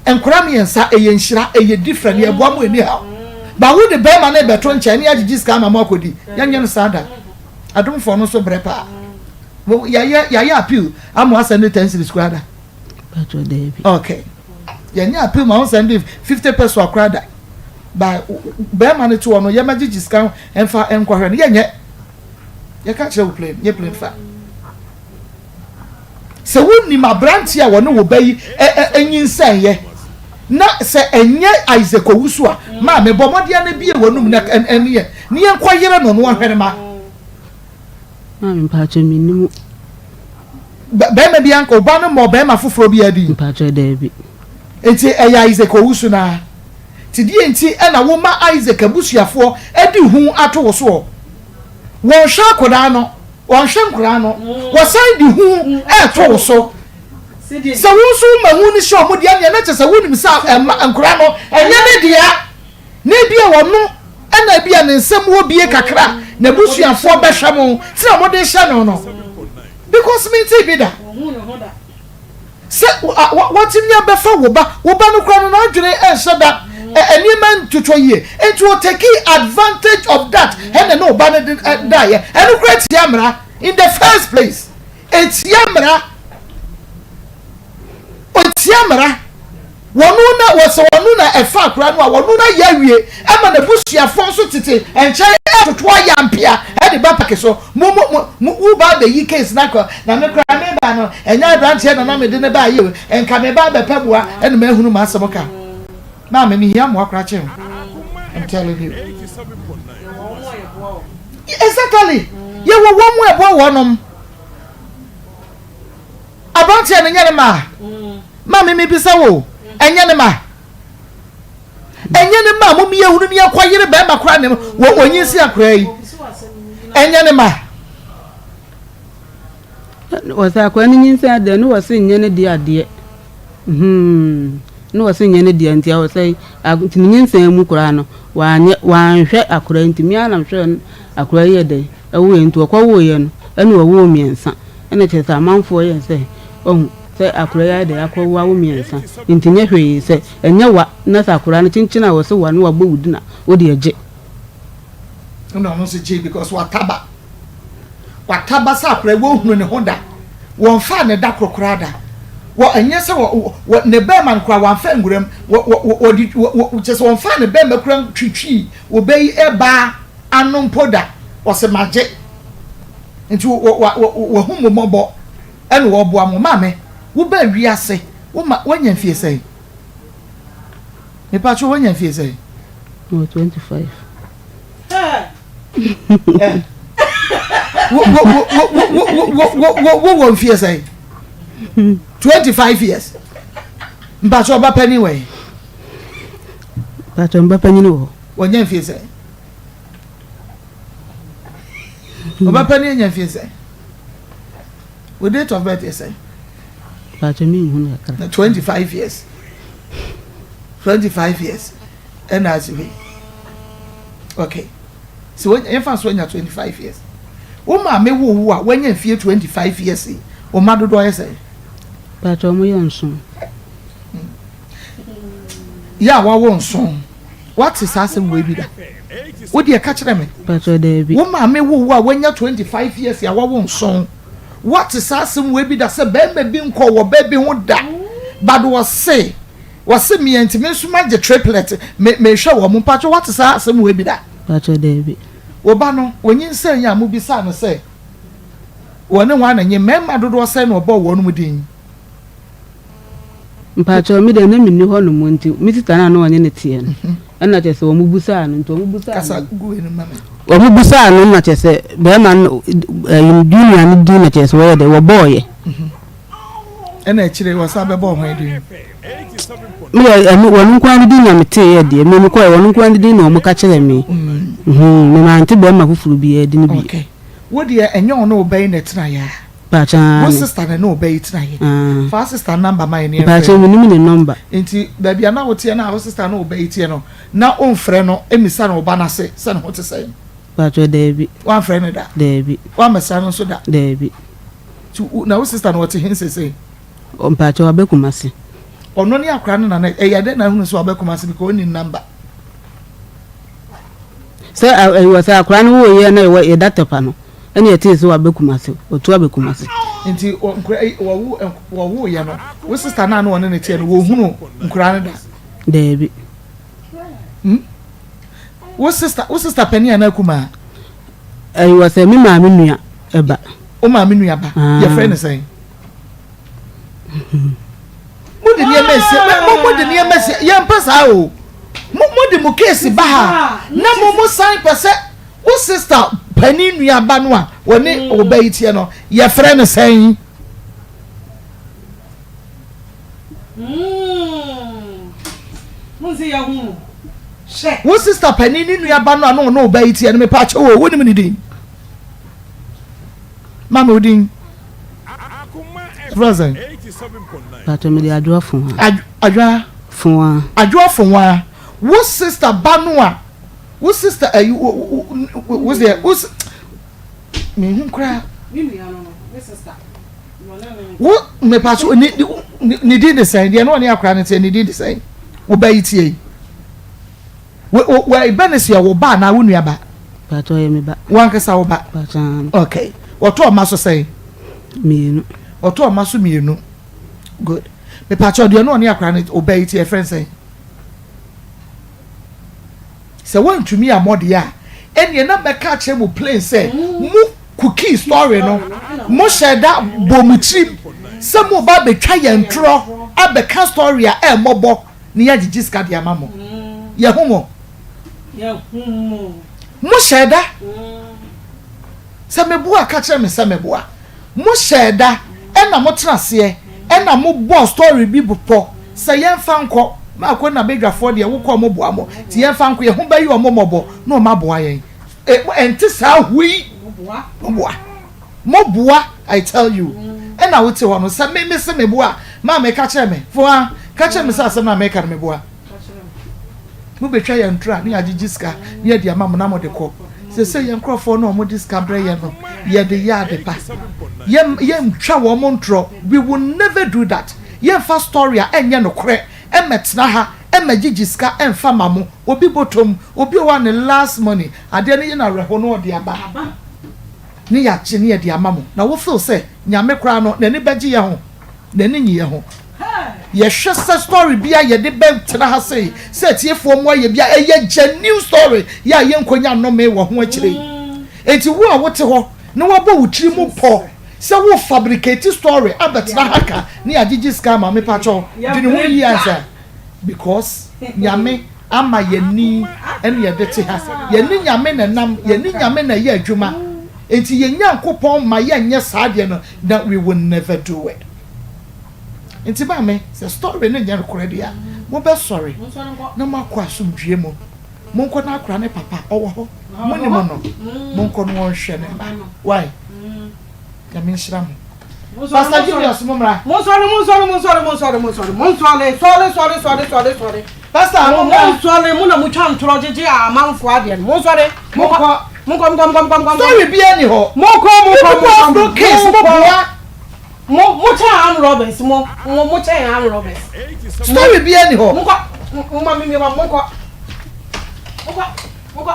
nkwadaa mmiɛnsa ɛyɛ nhyira ɛyɛ different yɛboa mo anyhow. But wo de bɛrima no rebɛto nkyɛn ne yɛagyegye sika ama mo akɔdi yɛnyɛ no saa da. Adomfoɔ no nso brɛ paa. Yɛayɛ yɛayɛ appeal ama asɛnde ten series koraa da. Okay. Yɛnyɛ appeal ma wo sɛnde 50 peso koraa da. But bɛrima no te hɔ no yɛmɛgyegye sika mfa nkɔhwɛ no yɛnyɛ. Yɛka kyerɛ wo plain, nyɛ plain fa. Sɛ wonim aberante a wɔne wo ba yi nyinsɛnyɛ na sɛ ɛnyɛ Isaac Owusu a, maame bɔ mmɔden na bie w'anum na ɛne yɛ ne yɛnkɔ yere no na wahwɛ ne ma. Maame mpakyɛ mennim. Bɛrima bi anka ɔba no mmɔ bɛrima foforɔ bi adi. Mpakyɛ daabi. Nti ɛyɛ Isaac Owusu naa. Nti deɛ nti na woma Isaac abusuafoɔ de hu ato wo soɔ? Wɔnhwɛ akwadaa no, wɔnhwɛ nkwadaa no, wɔsan de hu reto wo so. Sɛ wo nso woma hu no hyɛ wɔn deɛ neɛ na kyerɛ sɛ wonim sɛ ɛma nkwadaa no ɛnyɛ ne dea. Na ebia ɔno ɛna ebia ne nsam wɔ bie kakra na abusuafoɔ bɛhwɛ mo nti na wɔde hyɛ no no. Because mentee bi da. Sɛ watumi abɛfa wo ba, wo ba no koraa no n'adwene nhyɛ da, nneɛma ntotɔ yie, nti o take advantage of that ɛna ne wo ba no de daeɛ, ɛno koraa tia mmara in the first place, ɛtia mmara, ɔtia mmara. Wɔno na wɔsɛ wɔno na ɛfa akora no a wɔno na yɛ awie ɛma n'abusuafoɔ nso tete nkyɛn ɛtoto ayampea ɛde ba paki so mo mo mo mo wo ba abɛyi case na kɔ na me kora me ba no ɛnyɛ aberanteɛ na na mede ne ba ayɛ o nka me ba abɛpɛ boa ɛna mahunu m'asɛm ka maame mehia mmoa koraa kyɛn I'm telling you exactly yɛwɔ wɔn mu ɛboa wɔnom. Abranteɛ no nyɛ ne ma a? Maame mebisa wo o, ɛnyɛ ne ma? Ɛnyɛ ne ma a mom yɛhunu ne yɛnkɔ yere bɛrima koraa ne wɔ onyinsi akoraa yi ɛnyɛ ne ma? Wɔsɛ akoraa no nyinsɛn adeɛ ne wɔse nyɛ ne deɛ adeɛ hmm ne wɔse nyɛ ne deɛ nti wɔsɛ nti ne nyinsɛn mu koraa no wanyɛ wanhwɛ akoraa nti me ara na mehwɛ akoraa yi yɛ dɛn ɛwoeɛ nti wɔkɔwoeɛ no ɛna wɔwoo mmiɛnsa Ɛna kyerɛ sɛ amanfoɔ yɛ sɛ wahu sɛ akwadaa yi ayɛ dɛ akɔwo awo mmiɛnsa nti nyɛ hwee sɛ ɛnyɛ wa na sɛ akwadaa no kyenkyen a wɔse wa na wabɔ wo din a wo deɛ gye. Ɛna ɔno nso gyee because wataba wataba sɛ akwadaa yi wɔnhunu ne ho da wɔnfaa ne da koro koraa da wɔ ɛnyɛ sɛ wɔ wɔ ne bɛɛma no koraa wɔnfa nwuram wɔ wɔ wɔde wɔ kyerɛ sɛ wɔnfaa ne bɛɛma kura twitwii ɔbɛ yi ɛbaa ano mpo da ɔsɛ magye. Nti wahu mo mmɔbɔ ɛna ɔboa mo. Maame, wo baa wiase, wo ma, wanya mfie sɛn? Mepakyɛw wanya mfie sɛn? Mewɔ 25. Wo wo wo wo wo wo wo wo wɔ mfie sɛn? 25 years. Mpatsɔ ɔba panyin wɔ he? Mpatsɔ mba panyin wɔ hɔ. Wɔnya mfie sɛn? Ɔba panyin anya mfie sɛn? Wo date of birth yɛ sɛn? Mpatsɔ mi nhu no kakra. 25 years. 25 years. Ɛna ase hwɛ. Okay. Sɛ wanya yɛmfa nso anya 25 years. Wo maame wo wo a wanya mfie 25 years yi, wo mma dodoɔ yɛ sɛn? Mpatsɔ wɔn yɛ nson. Yɛ a wawo nson. Wate saa asɛm wei bi da? Wo deɛ ka kyerɛ me. Mpatsɔ daabi. Wo maame wo wo a wanya 25 years a wawo nson. Wate saa asɛm wei bi da sɛ bɛrima bi nkɔ wɔ bɛ bi ho da. But wɔse wɔse meɛ nti me nso magye triplet me mehwɛ wɔn. Mpatsɔ wate saa asɛm wei bi da? Mpatsɔ daabi. Wo ba no onyinsɛn yi a mobisaa no sɛ wɔne hwan na nye mmarima dodoɔ sɛn na ɔbɔɔ wɔn mu din? Mpakyɛw, me deɛ na menni hɔ nom nti, me sista no a na ɔne no teɛ no, ɛna kyerɛ sɛ wɔn busaa no, nti wɔn busaa no, wɔn busaa no na kyerɛ sɛ bɛrima no ɛyi junior no din na kyerɛ sɛ wɔyɛ dɛ wɔbɔɔyɛ. Ɛna akyire wɔsan bɛbɔɔ hwan din? Me deɛ ɛno wɔn nko ara din na meteeɛ deɛ, me mekɔɛ wɔn nko ara din na wɔn ka kyerɛ me, me mante bɛrima foforɔ biara din bi. Okay, wo deɛ ɛnyɛ ɔne wo bɛyi na ɛtenaeɛ a? Mpakyɛ aane. Wo sister na ɛne wo ba yi tena he? Aane. Fa wo sister number ma yɛn na yɛnfrɛ Mpakyɛ no. menim ne number. Nti baabi a na woteɛ no a wo sister ne wo ba yi teɛ no, na womfrɛ no mmisa no wo ba no ase sɛ ne ho te sɛn? Mpakyɛ daabi. Woamfrɛ no da? Daabi. Woammɛsra no nso da? Daabi. Nti wo, na wo sister no ɔte he seesei? Mpakyɛ waba Kumasi. Ɔno ne akwadaa no na na, ɛyɛ dɛn na ahunu sɛ waba Kumasi because onni number? Sɛ ɛwɔ sɛ akwadaa no woeɛ na yɛwɔ yɛda Tɛpa no. Ɛna yɛtee sɛ waba Kumasi, watu aba Kumasi. Nti nkora yi wɔwo wɔwoeɛ no, wo sista no a na ɔne no teɛ no, wɔhunu nkora no da? Daabi. Hmm? Wo sista, wo sista panin anaa kumaa? Ɛyi wɔ sɛ me maame nua ɛba. Wo maame nua ba? Ah. Yɛfrɛ no sɛn? Mo de nneɛma esie, mo mo de nneɛma esie, yɛmpɛ saa o. Mo mo de mo keesi ba ha na mo mo san pɛ sɛ Wo sista panin nua ba no a ɔne wo ba yi teɛ no, yɛfrɛ no sɛn? Wo sista panin ne nua ba no a na ɔne wo ba yi teɛ no, mepa kyɛw o, wonim ne din? Ma me wo din. Frɛ sɛn? Pato mede Adwoa Fonwa. Adwoa? Fonwa. Adwoa Fonwa. Wo sista ba no a Wo sister ayi wo wo wo deɛ wo me hu koraa. Wo mepa so ne ne din de sɛn deɛ na ɔne akora no teɛ ne din de sɛn wo ba yi tie yi wo wo wo ɛbɛ ne seɛ wo ba anaa wo nua ba. Pàtó yɛ mi ba. Wankasa wo ba. Pàtó. Okay wɔtɔ ɔma so sɛn. Mmienu. Wɔtɔ ɔma so mmienu good mepàtó deɛ na ɔne akora no wo ba yi teɛ fɛn sɛn. Sɛ woantumi ammɔ deɛ a, ɛnneɛ na mɛka akyerɛ mo plain sɛ mo cookie story no, mohyɛɛ da bɔɔ mo tirim sɛ moreba abɛtwa yɛn torɔ abɛka story a ɛmmɔbɔ na yɛagyegye sika de ama mo. Yɛahu mo. Mohyɛɛ da. Sɛ meboa a, ka kyerɛ me sɛ meboa. Mo hyɛɛ da ɛna mo tena aseɛ ɛna mo bɔɔ story bi pɔ sɛ yɛnfa nkɔ Maako na badwafoɔ deɛ wokɔ ɔmo boa mo nti yɛnfa nkɔ yɛho bɛyɛ ɔmo mɔbɔ na ɔmo aboa yɛn ɛnte saa hui mo boa mo boa I tell you ɛna wote hɔ no sɛ me me se me boa maame ka kyerɛ me foa ka kyerɛ me sɛ asɛm na meka no me boa. Mobɛtwa yɛn ntorɔ a, ne yɛagyegye sika ne yɛde ama mo na mode kɔ. Seesei yɛn nkurɔfoɔ no a wɔde sika brɛ yɛn no, yɛde yɛ ade pa. Yɛn, yɛntwa wɔn ntorɔ. We will never do that. Yɛmfa story a ɛnyɛ nokorɛ mmɛtena ha mmɛgyegye sika mfa ma mo. Obi bɔtɔm, obi wɔ hɔ a ne last money, adeɛ no yɛ no awerɛho na ɔde aba ne yɛagye ne yɛde ama mo. Na wo feel sɛ Nyame koraa no, n'ani bɛgye yɛn ho? N'ani nnye yɛn ho. Yɛhwɛ sɛ story bi a yɛde bɛ tena ha sei sɛ atiefoɔ mmoa yɛ bi a ɛyɛ genuine story yɛ a yɛnkɔnya nnome wɔ ho akyire yi. Enti wo a wote hɔ na wabɔ wo tiri mu pɔ sɛ wo fabricate story abɛtena ha ka ne yɛagyegye sika ama wo, mepakyɛw dwene ho yie ansa because Nyame ama yɛn ni ɛne yɛde te ha. Yɛne Nyame na ɛnam, yɛne Nyame na ɛyɛ adwuma. Enti yɛn Nyankopɔn ma yɛnyɛ saa adeɛ no na we will never do it. Nti maame sɛ story no nyɛ nokorɛ deɛ a, mobɛsɔre na moakɔ asomdwoeɛ mu. Monkɔ na akora ne papa ɔwɔ hɔ, monim no, monkɔ na ɔnhwɛ ne mma. Wai? Nyame nhyira mo. Pastor Julius mo mmra. Monsɔre monsɔre monsɔre monsɔre monsɔre monsɔre sɔre sɔre sɔre sɔre sɔre. Pastor mo mmra. Monsɔre mo na motwa ntorɔ gyegye amanfoɔ adeɛ no monsɔre. Monkɔ. Monkɔ monkɔ monkɔ monkɔ monkɔ. Story biara ni hɔ. Monkɔ monkɔ People have no case mo boa. Mo mo kyɛn arm robbers mo mo mo kyɛn arm robbers. Story biara ni hɔ. Monkɔ mo ma mi mi ma monkɔ. Monkɔ monkɔ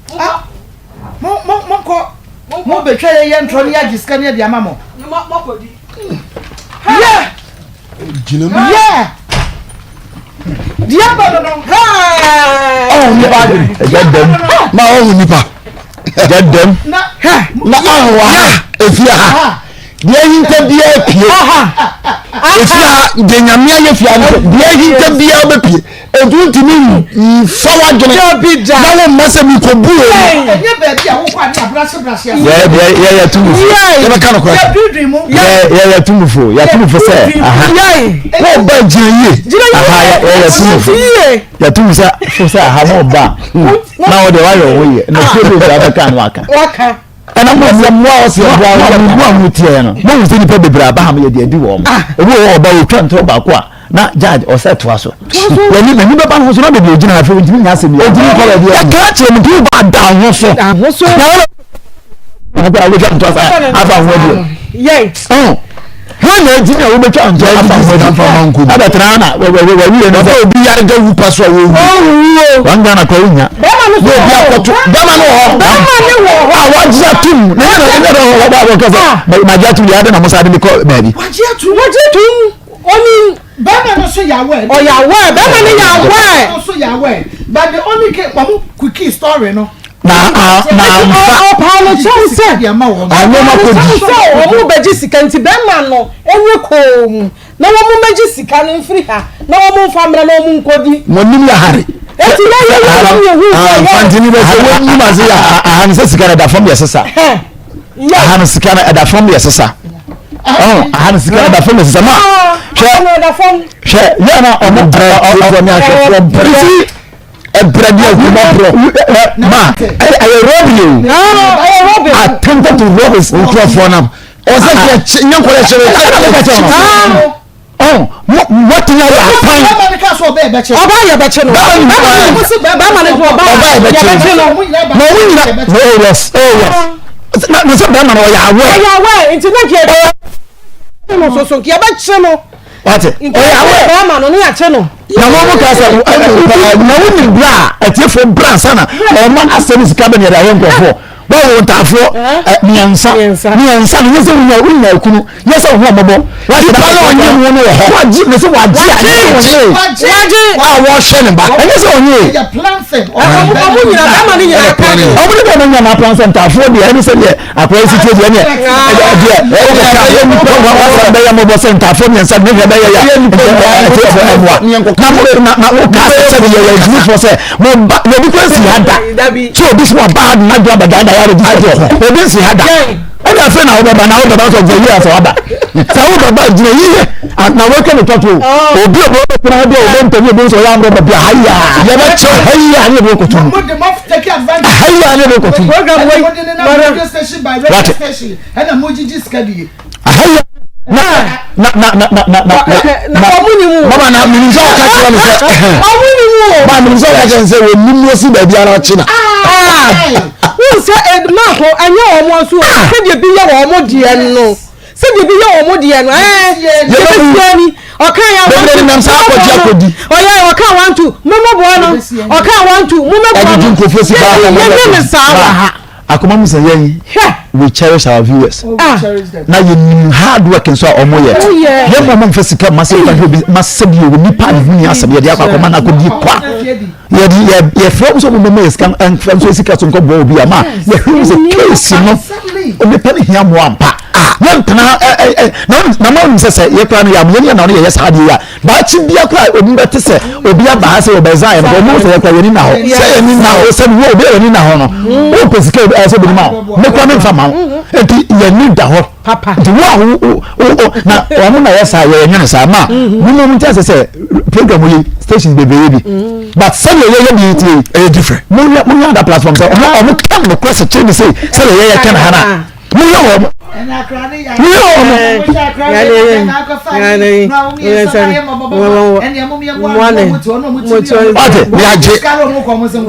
monkɔ. Mo mo monkɔ. Mo betwa yɛ yɛ ntorɔ ne yɛ agye sika ne yɛ de ama mo. Mo mo kɔ di. Yɛ. Gyina mu. Yɛ. Deɛ aba no no. Ɔhu nipa adwene. Ɛgya dɛm. Ma ɔhu nipa. Ɛgya dɛm. Na Na ahoa ha efie ha. Deɛ ahinta biara pie. Efie ha deɛ nyame ayɛ fie ha no deɛ ahinta biara bɛpie. Etu ntumi nfa w'adwene. Na wo mma sɛ mekɔbu o. Ɛnyɛ baabi a wokɔ ade abrahye brahye ase. Yɛ yɛ yɛ yɛ tumufo. Yɛbɛka no korɛ. Yɛdwidwi mu. Yɛ yɛ yɛ tumufo. Yɛ tumufo sɛ aha. Wo ba gyina yie. Aha yɛ yɛ tumufo. Yɛ tumu sɛ fo sɛ aha mo ba. Na wo deɛ wayɛ wo yɛ. Na fie bi nsa bɛka no aka. Ɛna mo mo mo a ɔsi ɛboa mo mo a mo tiɛ no. Mo hu sɛ nipa bebree aba ha mo yɛ deɛ di wɔn. Obi wɔ hɔ ɔba otwa ntorɔ baako a na judge ɔsɛ toa so. W'ani n'ani bɛba ho so na beebi ogyina afei ontumi nya asɛm bi. Ontumi nkɔ baabi a. Yɛka kyerɛ mu nti wo ba da ho so. Ho so. Na wɔn a wobɛtwa ntorɔ sa afa ho adie. Yɛn. Hwan na adi na wobɛtwa ntorɔ afa ho adie. Abɛtena na wɔwie no sɛ. Obi yare da wu pa so a wɔwu. Ɔwuo. Wɔn Ghana kɔ wonya. Bɛrima no so wɔ obi akɔto. Bɛrima no wɔ hɔ. Bɛrima no wɔ hɔ. A wagye atum. Na yɛn na yɛn na wɔbɔ abɔ kasa. Magye atum deɛ adi na mo sa de mi kɔ baabi. Wagye atum. Wagye atum. Oni. Bɛrima no so yɛ aware. Ɔyɛ aware. Bɛrima no yɛ aware. Bɛrima no so yɛ aware. But the only case wɔn quickie story no. Na na nfa. Ɔpaa no kyɛw sɛ. Ɔno kɔ di. Sɛ wɔn bɛgye sika nti bɛrima no enye kɔɔ mu na wɔn mmɛgye sika no mfiri ha na wɔn mfa mmra na wɔn nkɔdi. Wɔn nim yɛ hare. Eti yɛ yɛ yɛ yɛ yɛ hu sɛ yɛ. Mfantini bɛ sɛ wɔn nim ase yɛ. Aha no sɛ sika no ɛda fam yɛ sesa. Aha no sika no ɛda fam yɛ sesa. Aha no sika no ɛda fam yɛ sesa ma. Hwɛ hwɛ yɛ na ɔmo brɛ ɔmo ne ahwɛfoɔ brɛ. Ɛbrɛ bi akuma brɛ. Ma ɛyɛ rɔbi o. Attempted to rob his nkurɔfoɔ nam. Ɔsɛ kɛ nyɛ nkɔlɛ kyerɛ. Ɛna meka kyerɛ no. Ɔn mo wɔtumi ayɛ apan. Bɛrima no ka sɛ ɔbɛyɛ bɛkye. Ɔbaa yɛ bɛkye no. Bɛrima no ɔbaa yɛ bɛkye no. Na ɔmo nyina oh yes oh yes. Na na sɛ bɛrima no ɔyɛ awɛ. Ɔyɛ awɛ nti na nka yɛ no soso nka yɛbɛkye no. Wate ɔyɛ awɛ. Bɛrima no ne yɛakye no. Na wɔn mo ka sɛ na wɔn nim bra a atiefoɔ bra nsa na ɔmo asɛm sika bɛ ne yɛde ayɛ nkurɔfoɔ. Wɔwɔ ntaafoɔ mmiɛnsa mmiɛnsa no nyɛ sɛ wonya wonya ekunu nyɛ sɛ ɔho ɔmɔbɔ nipa na ɔnye ho no wɔ hɔ wagye mɛ sɛ wagye a nyɛ sɛ ɔnye wagye a wɔhwɛ ne ba ɛnyɛ sɛ ɔnye ɔmo nyina bɛrima no nyina ka ɔmo ne bɛrima nyina aplan sɛ ntaafoɔ deɛ ɛne sɛ deɛ akɔyɛ si tie deɛ ɛneɛ deɛ ɛwɔ nipa wɔn bɛyɛ mɔbɔ sɛ ntaafoɔ mmiɛnsa ne hwɛ bɛyɛ ya ɛtiɛfoɔ ɛmoa na mo na na wo kaa sɛ sɛ yɛ yɛ adwumafoɔ sɛ mo ba na obi kura si ha da tí obi so ɔba ha na adwa abɛda da yɛrɛ di sɛ obi nsi ha da ɛna afei na wobɛba na wobɛba sɛ ɔgyina yie asɛ waba sɛ wobɛba gyina yie na wɔatwa ne tɔto obi a ɔbɛtena ha bi a ɔbɛntɛmi obi nso ɔyɛ amorɔ baabi a haya yɛbɛkyɛ haya ne yɛbɛ kɔto mu haya ne yɛbɛ kɔto mu wate ahaya na na na na na na na na ɔmo ni mu mama na minim sɛ ɔka kyerɛ no sɛ ɔmo ni mu o ma minim sɛ ɔka kyerɛ no sɛ wɔn nim no si baabi ara ɔkye na. wọn sɛ maako ɛnyɛ wɔn nso sɛdeɛ bi yɛ wɔn deɛ no sɛdeɛ bi yɛ wɔn deɛ no ɛɛ yɛbɛsia ni ɔka yɛ wɔn tu nam saa akɔgye akɔdi ɔyɛ ɔka wɔn tu mɔmɔboa no ɔka wɔn tu mɔmɔboa no yɛnyɛ ne saa wɔ ha. Akoma mu sɛ yɛn we cherish our viewers oh, ah. na yɛ nim hard work nso a wɔn yɛ yɛn mu wɔn nfa sika ma sɛ nipa bi ma sɛ bi wɔ nipa ne ho ni asɛm yɛde akɔ akɔma na akɔdi kwa yɛde yɛ yɛfrɛ wɔn sɛ wɔn bɛma yɛ sika nfa nso sika so nkɔ bɔ obi ama yɛhwɛ wɔn sɛ case no nipa ne hia mmoa mpa. Ah! Yɛntena ɛ ɛ ɛ na na mo nim sɛ sɛ yɛ koraa no yɛ yɛn yɛn na ɔno yɛyɛ saa adeɛ yi a baakye bia koraa obi bɛte sɛ obi aba ha sɛ ɔbɛza yɛn ɔmo sɛ yɛ koraa yɛn ni na hɔ sɛ yɛn ni na hɔ sɛ wo obi a yɛn ni na hɔ no wo pɛ sika obi ɛsɛ obi ni ma wo me koraa me nfa ma wo nti yɛn ni da hɔ nti wo a wo wo wo na wɔn na yɛ saa yɛ yɛn nyɛ no saa ma mo mo mo ti ase sɛ program yi stations bebree yɛ bi but sɛdeɛ yɛyɛ bi ti yi ɛyɛ different mo yɛ mo yɛ ada platform sɛ ɔmo ɔmo ka no korɛ sɛ kyerɛ bi sɛ sɛdeɛ yɛyɛ kɛn ha na mo yɛ wɔn mo yɛ wɔn. Wate yagye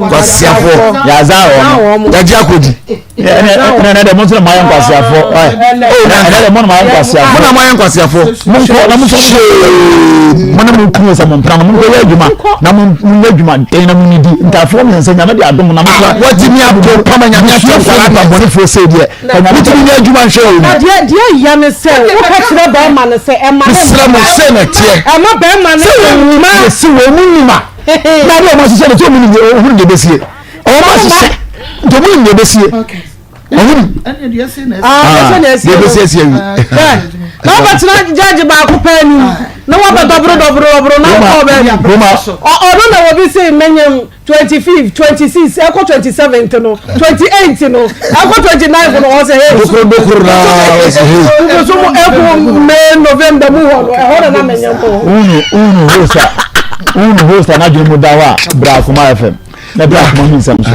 kwasiafoɔ yaza wɔn yagye akɔdi. Ɛnɛ ɛnɛ dɛ mo nso na mo ayɛ nkwasiafoɔ ɛnɛ dɛ mo na mo ayɛ nkwasiafoɔ mo na mo ayɛ nkwasiafoɔ mo nkɔ na mo nso mo na mo kunu sɛ mo mpena no mo nkɔ yɛ adwuma na mo nyɛ adwuma den na mo nidi ntaafoɔ mmiɛnsa nyame de adom na mo kura wɔtumi ato pama nyame ato nkwadaa abɔnefoɔ sɛ deɛ wotumi nyɛ adwuma nhwɛ wɔ mu. Na deɛ deɛ ya ne sɛ woka kyerɛ bɛrima no sɛ ɛma ne mesrɛ mo sɛ na teɛ ɛma bɛrima no sɛ wɔn mu yɛsi wɔn mu nim a na adeɛ wɔn ahyehyɛ no sɛ wɔn nim deɛ wɔn deɛ bɛsie wɔn ahyehyɛ nti wɔn nim deɛ bɛsie wɔn nim deɛ bɛsie sie wi na wobɛtena gyagye baako pɛ anim na wabɛ dɔboro dɔboro dɔboro na wokɔ baabi ɔno na wɔbi se mɛnyam 25 26 ɛkɔ 27 no 28 no ɛkɔ 29 no ɔsɛ hey dokoro dokoro na ɔsɛ hey nkoso mu ɛkɔ May November mu hɔ no ɛhɔ na na mɛnyam hɔ wunu wunu host a wunu host a n'adwene mu da hɔ a bra akoma fm na bra akoma mu nsɛm so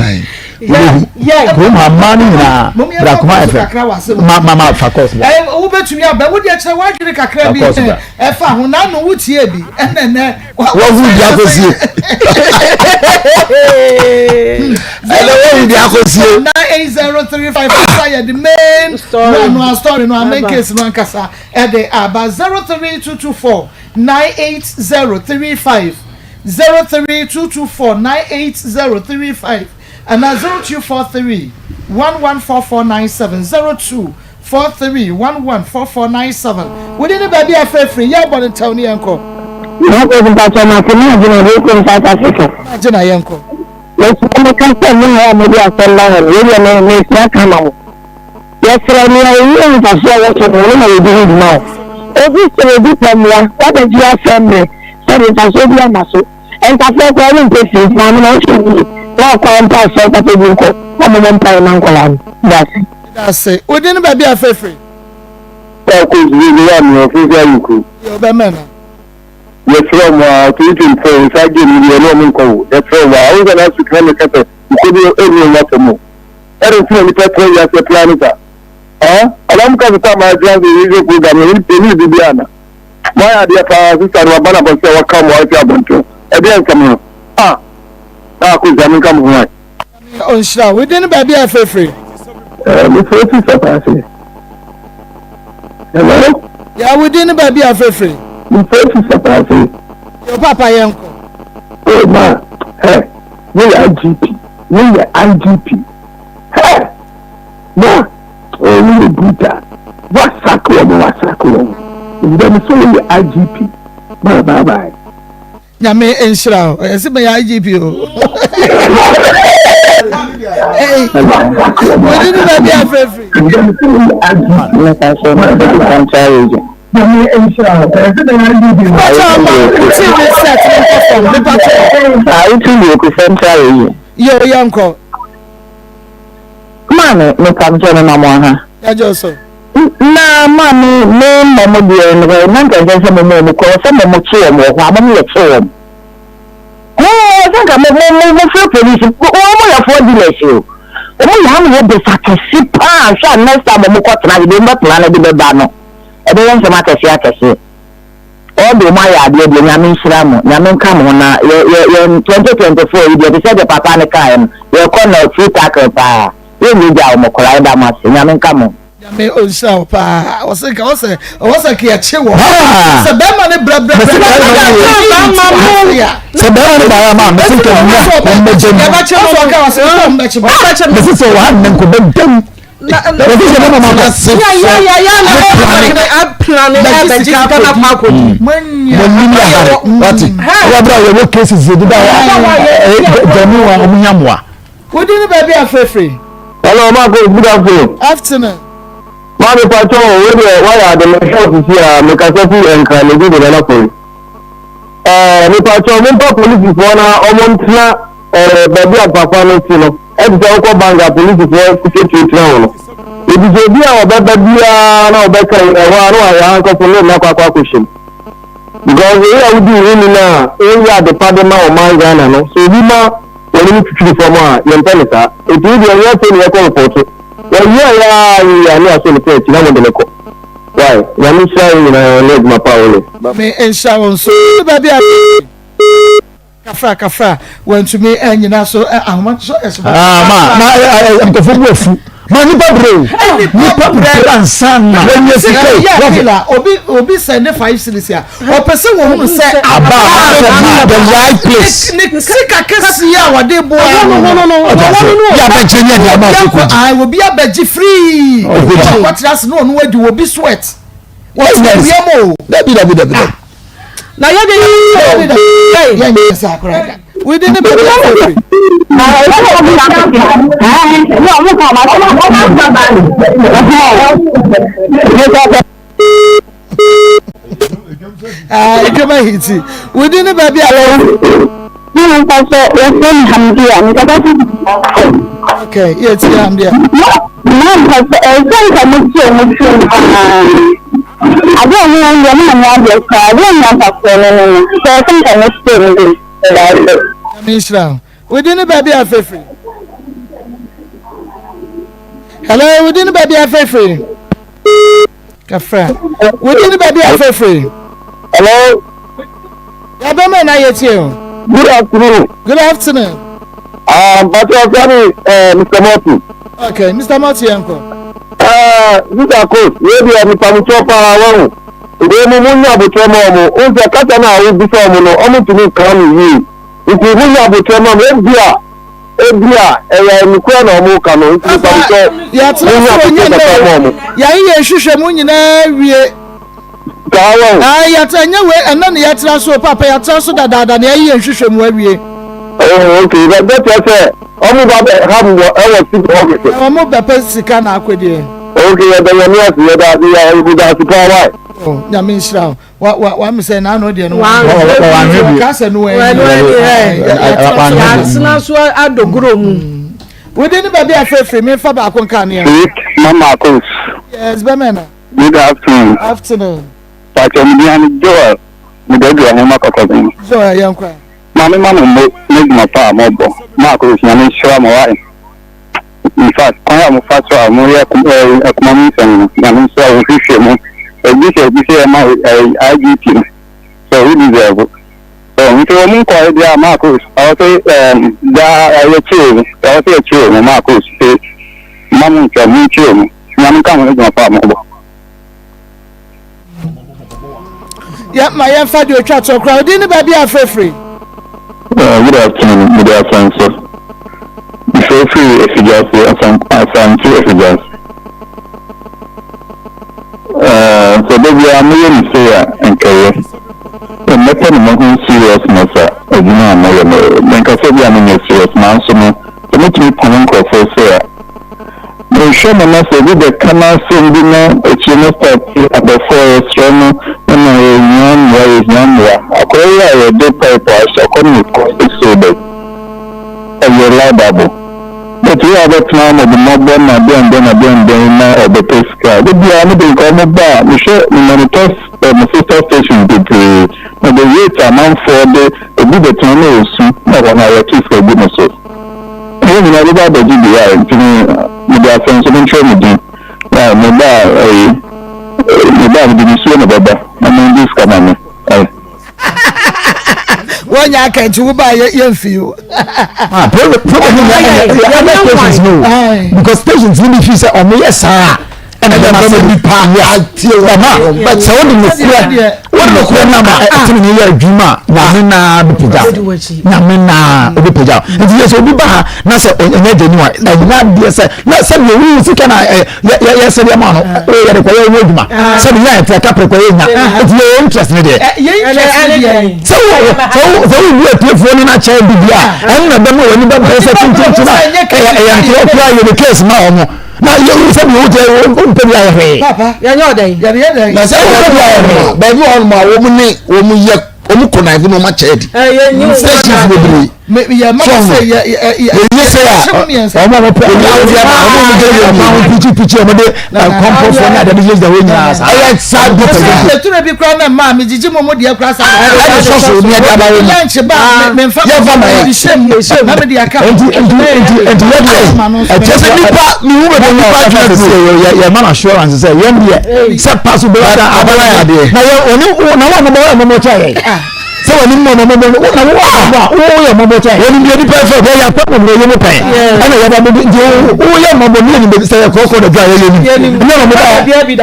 kurom ha mmaa no nyinaa bra akoma fm ma ma ma fa course bra wobɛtumi aba wode akyerɛ w'adwene kakra bi ɛfa ho na ano wotie bi ɛnɛ nɛ wahu di akɔsie ɛnɛ wahu di akɔsie 98035 asa yɛ the main no ano story no main case no ankasa ɛde aba 03224 98035 03224 98035 ana 0243 114497 0243 114497 wode ne baabi a frɛfiri yɛ bɔ ne ntɛw ne yɛnkɔ. Mɔkɔs mpatsɔ ma se maa gyina bi kurom South Africa. Maa gyina yɛnkɔ. Mesrɛ meka sɛ mo a mode asɛm ba hɔ no, wei deɛ me mesua ka ma mo. Yɛsrɛ nea ɔwɔ mfasoɔ a ɛwɔ so no, ɔno na yɛdi ho dwuma o. Obi sɛ obi pɛ mmoa, wabɛgye asɛm mmerɛ sɛ de mfasoɔ bi ama so. Ntafoɔ koraa ɔmo mpɛ fie nti maame no ɔnhwɛ yie na ɔkwan mpa asɔre papa bi nkɔ na ɔmo mmɔ mpaeɛ ma nkwadaa no. Medase. Medase. Wo din ne baabi a frɛfiri? Kɔ sukuu no yɛ amee ɔfo sɛ ayɛ kuro. Yɛ ɔbɛmɛ no. Yɛsrɛ ɔmo aa 2024 saa game no deɛ yɛne ɔmo nkɔ o yɛsrɛ ɔmo aa wohu sɛ last week na meka sɛ nkuo bi ɛnni ɔmo asɛm o ɛdɛn nti na nipa tena wiase plan saa aa anaa mo ka sɛ time a yɛtena ase yɛhwɛ program no yɛnni biribi biaa ana Moayɛ adeɛ paa sister no waba na bɔ sɛ waka mo afi abɔnten ɛdeɛ nsɛm no ah ah Kosi menka mo ho ɛ. Nyame ɔnhyira wo. Wodin ne baabi a ɛfrɛfrɛ? Eh, mefrɛ fi Sapase. Hello? Ya, wodin ne baabi a ɛfrɛfrɛ? Mefrɛ fi Sapase. Yo, papa yɛnkɔ. Oh, ma, hɛ, woyɛ IGP, woyɛ IGP. Hɛ, ma, oh, woyɛ brutal. Wasake wɔn, wasake wɔn. Ndɛ me sɛ woyɛ IGP. Ma, bye bye. Nyame nhyira wo. Ɛsɛ mɛyɛ IGP o. Wodi ne baabi afrɛfiri. Mepakyɛ ama wo TV set ne nkɔ fam. Mepakyɛ. Central Region. Yo, yɛnkɔ. Maame, mepakyɛ me ma mo aha. Yɛgye so. Na maame me mmɔ mo deɛ nokorɛ na nka ɛnsɛ sɛ mo mo wɔn kɔ sɛ mo mo kye wɔn wɔ hɔ a mo yɛ kye wɔn hoo sɛ nka mo mo mo mo frɛ polisi wɔn mo yɛ four dealers o wɔn yɛ ano bɛ akɛse paa hwɛ a next time wɔn kɔ tena ase deɛ wɔn bɛ plan de bɛba no ɛbɛyɛ nsɛm akɛse akɛse ɔde wɔn ayɛ adeɛ deɛ nyame nhyira mo nyame nka mo ho na yɛ yɛ yɛn 2024 yi deɛ te sɛ deɛ papa no kaeɛ no yɛkɔ na free tackle paa yɛn nyɛ gya wɔn koraa yɛda mo ase nyame nka mo. Nyame ɔnhyira wo paa. Ɔsɛ nka ɔsɛ ɔwɔ sɛ nka yɛkye wɔ. Sɛ bɛrima ne brɛbrɛ sɛ bɛrima ne baayɛ ma mese nka nnua ɔmmɛgya mu. Mese sɛ ɔha nnɛ nkɔ bɛda mu. Mese sɛ bɛma ma se Mo anim ahare wate. Wabra yɛwɔ cases yɛdeda hɔ a gyanu a ɔmo nya mmoa. Wodi ne baabi afrɛfrɛ. Hello, Marco. Good afternoon. Afternoon. Maame pakyɛ o, wo deɛ woayɛ ade mehwɛ wo sisi a mekasa fi Nkran me din de Nana Fori. Ɛɛ mepakyɛ o mompa polisifoɔ na ɔmo ntena ɛɛ baabi a papa no te no ɛte sɛ wokɔ bank a polisifoɔ kututuo tena hɔ no. Eti sɛ obi a ɔbɛba biara na ɔbɛka yi ɛhɔ a na wayɛ ankɔfo ne nna kɔ akɔ akɔhyɛ mu. Because eyi a wodi wo ho ni no a woyɛ ade pa de ma ɔman Ghana no sɛ obi ma wɔne no twitwiri fam a yɛmpɛ no saa. Eti wo deɛ ɛnyɛ afei na yɛkɔ repɔto. Wɔyɛɛ ara yie a ne asɔ ne kaa akyi na wɔde no kɔ. Wai? Nyame nhyira wo nyinaa ne adwuma pa a woyɛ. Nyame nhyira wo nso. Baabi a kafra kafra wantumi anyina so ahoma so ɛso. Ah ma ma nkɔfo bu afu ma nipa brɛ o nipa brɛ ansa na wɔnyɛ sika o. Yɛ la obi obi sɛ ne five series a ɔpɛ sɛ wɔn mu sɛ aba the right place. Ne sika kɛseɛ a wɔde boa no no no no abɛgye ne ɛde ama ɔkɔ gye. Obi abɛgye free. Ɔkɔtena ase na ɔno adi obi sweat. Wɔtena wia mu o. Dabi dabi dabi dabi. Na yɛ de yɛ yɛ nyɛ sɛ akora da. Widi ne baabi afɔ firi. Adwuma hiti. Wodi ne baabi a wɔwɔ. Ne ho mfa sɛ wɔfrɛ me Hamdia, mekasa fi Okay, yɛ ti Hamdia. Na mpa sɛ ɛsɛ nka mo ti ɔmo tirim paa. Ade a ɔmo yɛ deɛ ɔmo anyɛ adeɛ koraa, ade a nyansafoɔ no no no, sɛ ɛsɛ nka mo ti ɔmo tirim. Ɛdaase. Nyame nhyira wo. Wodi ne baabi a fefiri. Hello, wodi ne baabi a fefiri. Kafra. Wodi ne baabi a fefiri. Hello. Yabɛmɛ na yɛ tie o. Good afternoon. Good afternoon. Um, but your friend is Mr. Morty. Okay, Mr. Morty, uncle. Mr. Coach, wei deɛ nipamukyɛ paa wɔn. Wei mu mu nya abotire ma wɔn. N sɛ kasa no a wobisa wɔn no, wɔn ntumi nka no yie. Nti mu nya abotire ma wɔn. Ebi a ebi a ɛyɛ nukura na wɔn ka no. Nti nipamukyɛ mu nya abotire kakra ma wɔn. Yɛn yɛ nhwehwɛ mu nyinaa wie. Saa wɔn. Aa yɛtra nyɛ wei ɛnɛ na yɛtra so papa yɛtra so dadaada na yɛayɛ nhwehwɛ mu awie. Oh okay bɛ bɛ kyerɛ sɛ wɔn ba bɛ ha mu wɔ ɛwɔ city office. Wɔn bɛ pɛ sika na akɔdeɛ. Okay yɛ bɛ nyame ase yɛ da ase yɛ yɛ da ase paa why. Oh nyame nhyira wo. Wa wa wa mi sɛ n'ano deɛ no. Wa wa wa kasa no wɔ ɛni. Yɛatena so adogoro mu. Wodi ne baabi afeefee mi nfa baako nka ne yɛn. Sweet mama akos. Yes bɛmɛ na. Good afternoon. Afternoon. Pàtó mi di ani Joel mi dɛ du ɔhema kɔkɔbɛn. Joel yɛn kɔ. Maame ma mo mo n'adwuma pa a mɔbɔ ma akos nyame nhyira mo wae. In fact, kwan a mofa so a moyɛ akoma mu nsɛm no, Nyame nhyira wo, hwehwɛ mu. Ebi sɛ ebi sɛ ɛma IGP no, sɛ wo deserve. So, nti wɔn nkɔɛ deɛ a Marcus, ɔwɔ sɛ daa yɛkyerɛ mu, ɔwɔ sɛ yɛkyerɛ mu Marcus, sɛ mma mo ntwa mu nkyerɛ mu. Nyame nka ho adwuma pa a mobɔ. Yɛ ma yɛmfa deɛ ɔtwa toɔ koraa ɔdin ne baabi a afirafiri. Good afternoon, mede Asanso. Mefrɛfiri Afigyaase, Asante Afigyaase. Sɛ da biara moyɛ no sei a, nkɛyɛ. Mɛpɛ no mahu seriousness a adwuma a moyɛ no. Menka sɛ bi a menyɛ serious, nanso no, sɛ motumi pam nkurɔfoɔ sei a, Mehwɛ no na sɛ obi bɛka n'asɛm bi na akyire no start abɔfoɔ yɛsrɛ no na yɛhia mmoa yɛhia mmoa. Akwadaa yi a yɛde pipe ahyɛ akɔ ne kɔ so bɛ ɛyɛ liable but wo a wobɛtena hɔ mmɔbemmɔbɔ na dɛn dɛn na dɛn dɛn na ɔbɛpɛ sika da biara me de nka ɔmo ba a mehwɛ me monitor mo sister stations bebree na the rate amanfoɔ de obi bɛtena na ɔsu na hɔ no a yɛto sika gu no so. Yɛn nyinaa bɛba abɛgye bi a nti no mede asɛm nso menkyerɛ me din na meba a ɛyi meba a mede nsuo na bɛba na mongye sika ma me ɛyi. Wɔnyɛ aka nti wo ba yɛ yɛn fi o. Ah problem problem ni yɛ yɛ other stations no because stations ni bi fi sɛ ɔmo yɛ saa ɛna bɛma sɛ nipa atie ɔma but sɛ wode nokorɛ wode nokorɛ nam a ɛtene ne yɛ adwuma a nyame naa bɛpagya nyame naa ɔbɛpagya nti yɛ sɛ obi ba ha na sɛ ɛnyɛ gyani a ɛnyɛ adeɛ sɛ na sɛdeɛ wowu sika na yɛsɛdeɛ ma no yɛde kɔyɛ wo adwuma sɛdeɛ yɛ ɛtɛ kapere kɔyɛ nya nti yɛwɔ interest ne deɛ sɛ wowu atiefoɔ no no akyɛ bibi a ɛno na bɛma w'ani bɛbrɛ sɛ tintintin a ɛyɛ ntorɔ koraa yɛde case ma ɔmo. Na yɛ wo sɛ wo jɛ wo mpɛ bi ayɛ hwee. Papa yɛnyɛ ɔdɛn. Yɛde yɛ dɛn. Na sɛ wɔn mu a baabi wɔ hɔnom a wɔn ne wɔn yɛ wɔn kɔ na wɔn akyɛ adi. Stations bebree. Yɛ ma sɛ yɛ yɛ yɛ yɛ sɛ a wɔn a wɔpɛ wɔn a wɔde ama wɔn a wɔde yɛ wɔn a pikyi pikyi wɔn de kɔmpɔfoɔ ne adeade gyinagyina hɔ nyinaa saa. Ɛyɛ saa bi pɛ bi. Etura bi kura na mmaa mi gyigyi mu mu deɛ kura saa. Ɛna sɔsɔ ni ɛde aba wɔn mu. Lunch ba mi nfa yɛ fa ma yɛ. Hyɛ mu hyɛ mu na mi de aka. Nti nti nti nti yɛ deɛ ɛkyɛ sɛ nipa mi hu bɛ nipa adwene sɛ yɛ yɛ ma na assurance sɛ yɛn deɛ sɛ paso bɛ wata abala yɛ adeɛ. Na yɛ ɔne na wɔn a wɔn mɔmɔ kyɛ yɛ sɛ wɔn anim mɔmɔ mɔmɔ na wɔn a wɔn yɛ mɔmɔ kyɛ yɛ. Wɔn deɛ nipa fɛ. Yɛ yɛ akpɛ mɔmɔ yɛ mu pɛn ɛna yɛ ba mo nti wo yɛ mɔmɔ ne yɛ nim sɛ yɛ kɔkɔ da dwa yɛ yɛ nim ɛna wɔn ba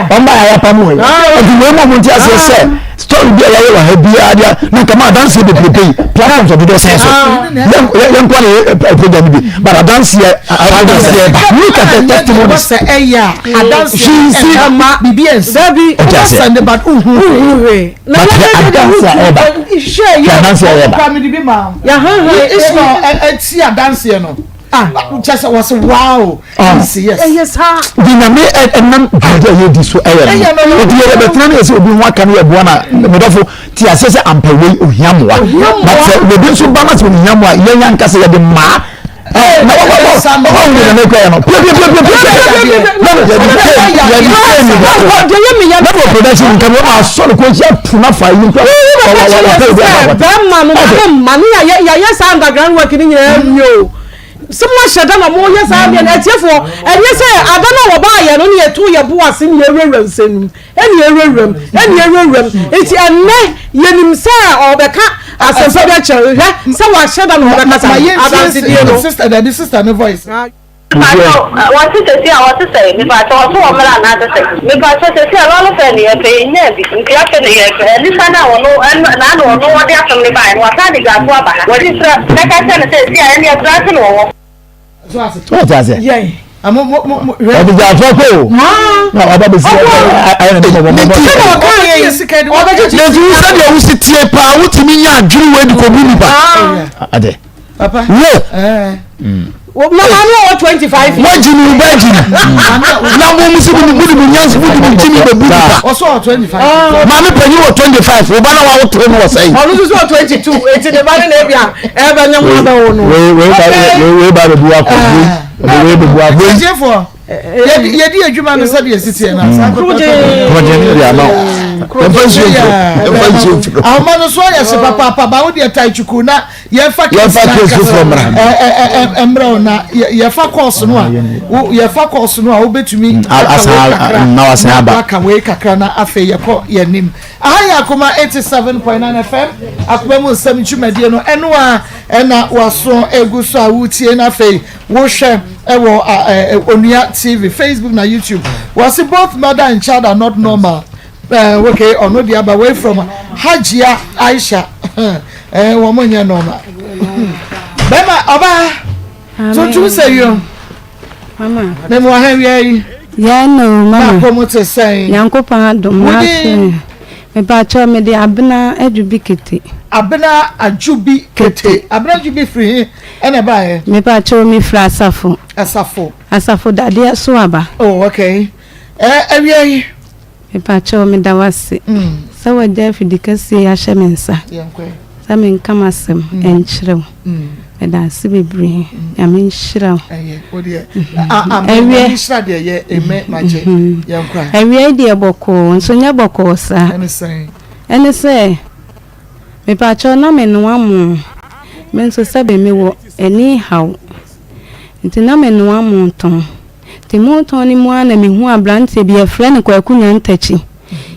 wɔn ba yɛ apam wɔ yɛ nti wɔn mu wɔn ti aseɛ sɛ story bi a yɛayɛ wɔ ha biara deɛ na nka ma adanseɛ bebrebe yi platforms ɔdodɔ sɛn so yɛn nkwa ne yɛ program bi but adanseɛ adanseɛ ba look at the testimonies. sɛ ɛyɛ a adanseɛ ɛma biribi ɛnsi ɔte aseɛ sɛnde but uhu hwee but hwɛ adanseɛ a ɛba hwɛ adanseɛ a ɛba. Ismail ɛti adanseɛ no kyɛ sɛ wɔsɛ wow nsi yes. Ɛyɛ saa. Di nyame ɛnam dwumadi a yɛdi so ɛyɛ no nti yɛyɛ bɛtena ne yɛ sɛ obi ho aka no yɛ boa na medɔfo te aseɛ sɛ ampa wei ohia mmoa but sɛ obi nso ba na sɛ ohia mmoa yɛn ankasa yɛde mmaa na wɔwɔ wɔwɔ nyina ne kɔɛ no piapiapiapiapia na yɛde yɛde na wɔ production nka wɔn asɔ no kɔ akyi ato na fa yi nkura wɔwɔ wɔwɔ pɛ obi aba bɛrima no ma ne ma ne yɛayɛ saa underground work ne nyinaa wie o sɛ mo ahyɛ da na mo yɛ saa deɛ no atiefoɔ ɛnyɛ sɛ ada no a wɔbaayɛ no ne yɛto yɛ bo ase ne yɛwurawura nsɛm mu ɛne yɛwurawura mu ɛne yɛwurawura mu nti ɛnnɛ yɛnim sɛ ɔbɛka asɛmpa bi akyerɛ hwɛ sɛ wahyɛ da na ɔbɛka saa adansedie no. Sister dabi sister ne voice. Mepakyɛw, wɔse sɛsi a wɔse sɛn? Mepakyɛw, wɔse wɔ mmra anaa se sɛn? Mepakyɛw, sɛsi a lɔre fɛ ne yɛpɛ, yɛnyaa bi, nti afei na yɛpɛ. Nipa no a ɔno, ɛno, naano ɔno ɔde asɛm no baeɛ no, wasan de dwaso aba ha. Wɔde srɛ, mɛka kyerɛ no sɛ sɛsi a ɛneɛ akuraase na ɔwɔ. So ate aseɛ? Ɔde dwaso akɔ o. Na ɔba bɛsi ayɛ ne mɔbɔ mɔbɔ. Nti wo sɛdeɛ wo si tie paa wotumi nya adwene wei de kɔbu nipa. Ade. Papa. Wo. Na maame a ɔwɔ 25 years. Wagyi ni ba gyi ni. Na mo mo si mo ni mo ni mo nyansa mo ni mo gyi ni bɛ bu nipa. Ɔsɔ wɔ 25. Maame panyin wɔ 25 wo ba na wawo tere no wɔ sɛn. Ɔno nso so wɔ 22 eti ne ba ne na ebi a ɛbɛ nyɛ mo abɛ wo no. Wei wei ba wei wei ba bɛ bu akɔ wei wei bɛ bu akɔ. Atiefoɔ yɛdi adwuma no sɛdeɛ ɛsi teɛ no saa pɛpɛpɛ. Kɔgye ne de ama wo. Yɛmfa nsuo mfiri yɛmfa nsuo mfiri. Ahoma no so ayɛ hye papaapa ba wo deɛ tae twuku na yɛmfa Yɛmfa case foforɔ mmra. Mmerɛ o na yɛfa course no a yɛfa course no a wobɛtumi aka wei kakra na waka wei kakra na afei yɛkɔ yɛnim. Aha yɛ Akoma 87.9 FM akoma mu nsɛm dwumadie no ɛno a ɛna waso egu so a wotie na afei wohwɛ ɛwɔ Onua TV, Facebook na YouTube. Wɔsi both mother and child are not normal. Uh, okay, ɔno deɛ aba wei from Hajia Aisha. Eh, wɔn nyɛ normal. Bɛma ɔbaa tuntum sɛ yom. Memu aha wia yi. Yɛn no mama. Baako mu te sɛn. Nyankopɔn adom na ase. Mepakyɛw mede Abena Adwubi Kete. Abena Adwubi Kete. Abena Adwubi firi he ɛna ɛbaeɛ? Mepakyɛw mefiri Asafo. Asafo. Asafo dadeɛ so aba. Oh okay. Eh, awia yi. Mepakyɛw meda wo ase sɛ wagya afidi kɛseɛ yi ahyɛ me nsa sɛ menka m'asɛm nkyerɛ wo. Meda ase bebree. Nyame nhyira wo. Awia yi deɛ bɔkɔɔ nso nyɛ bɔkɔɔ saa. Ɛne sɛ mepakyɛw na menoa mo me nso sɛbe mewɔ ani haw nti na menoa mo tɔn. Nti moretɔn no mu ara na mehuu aberanteɛ bi, yɛfrɛ no Kwaku Nyantakyi,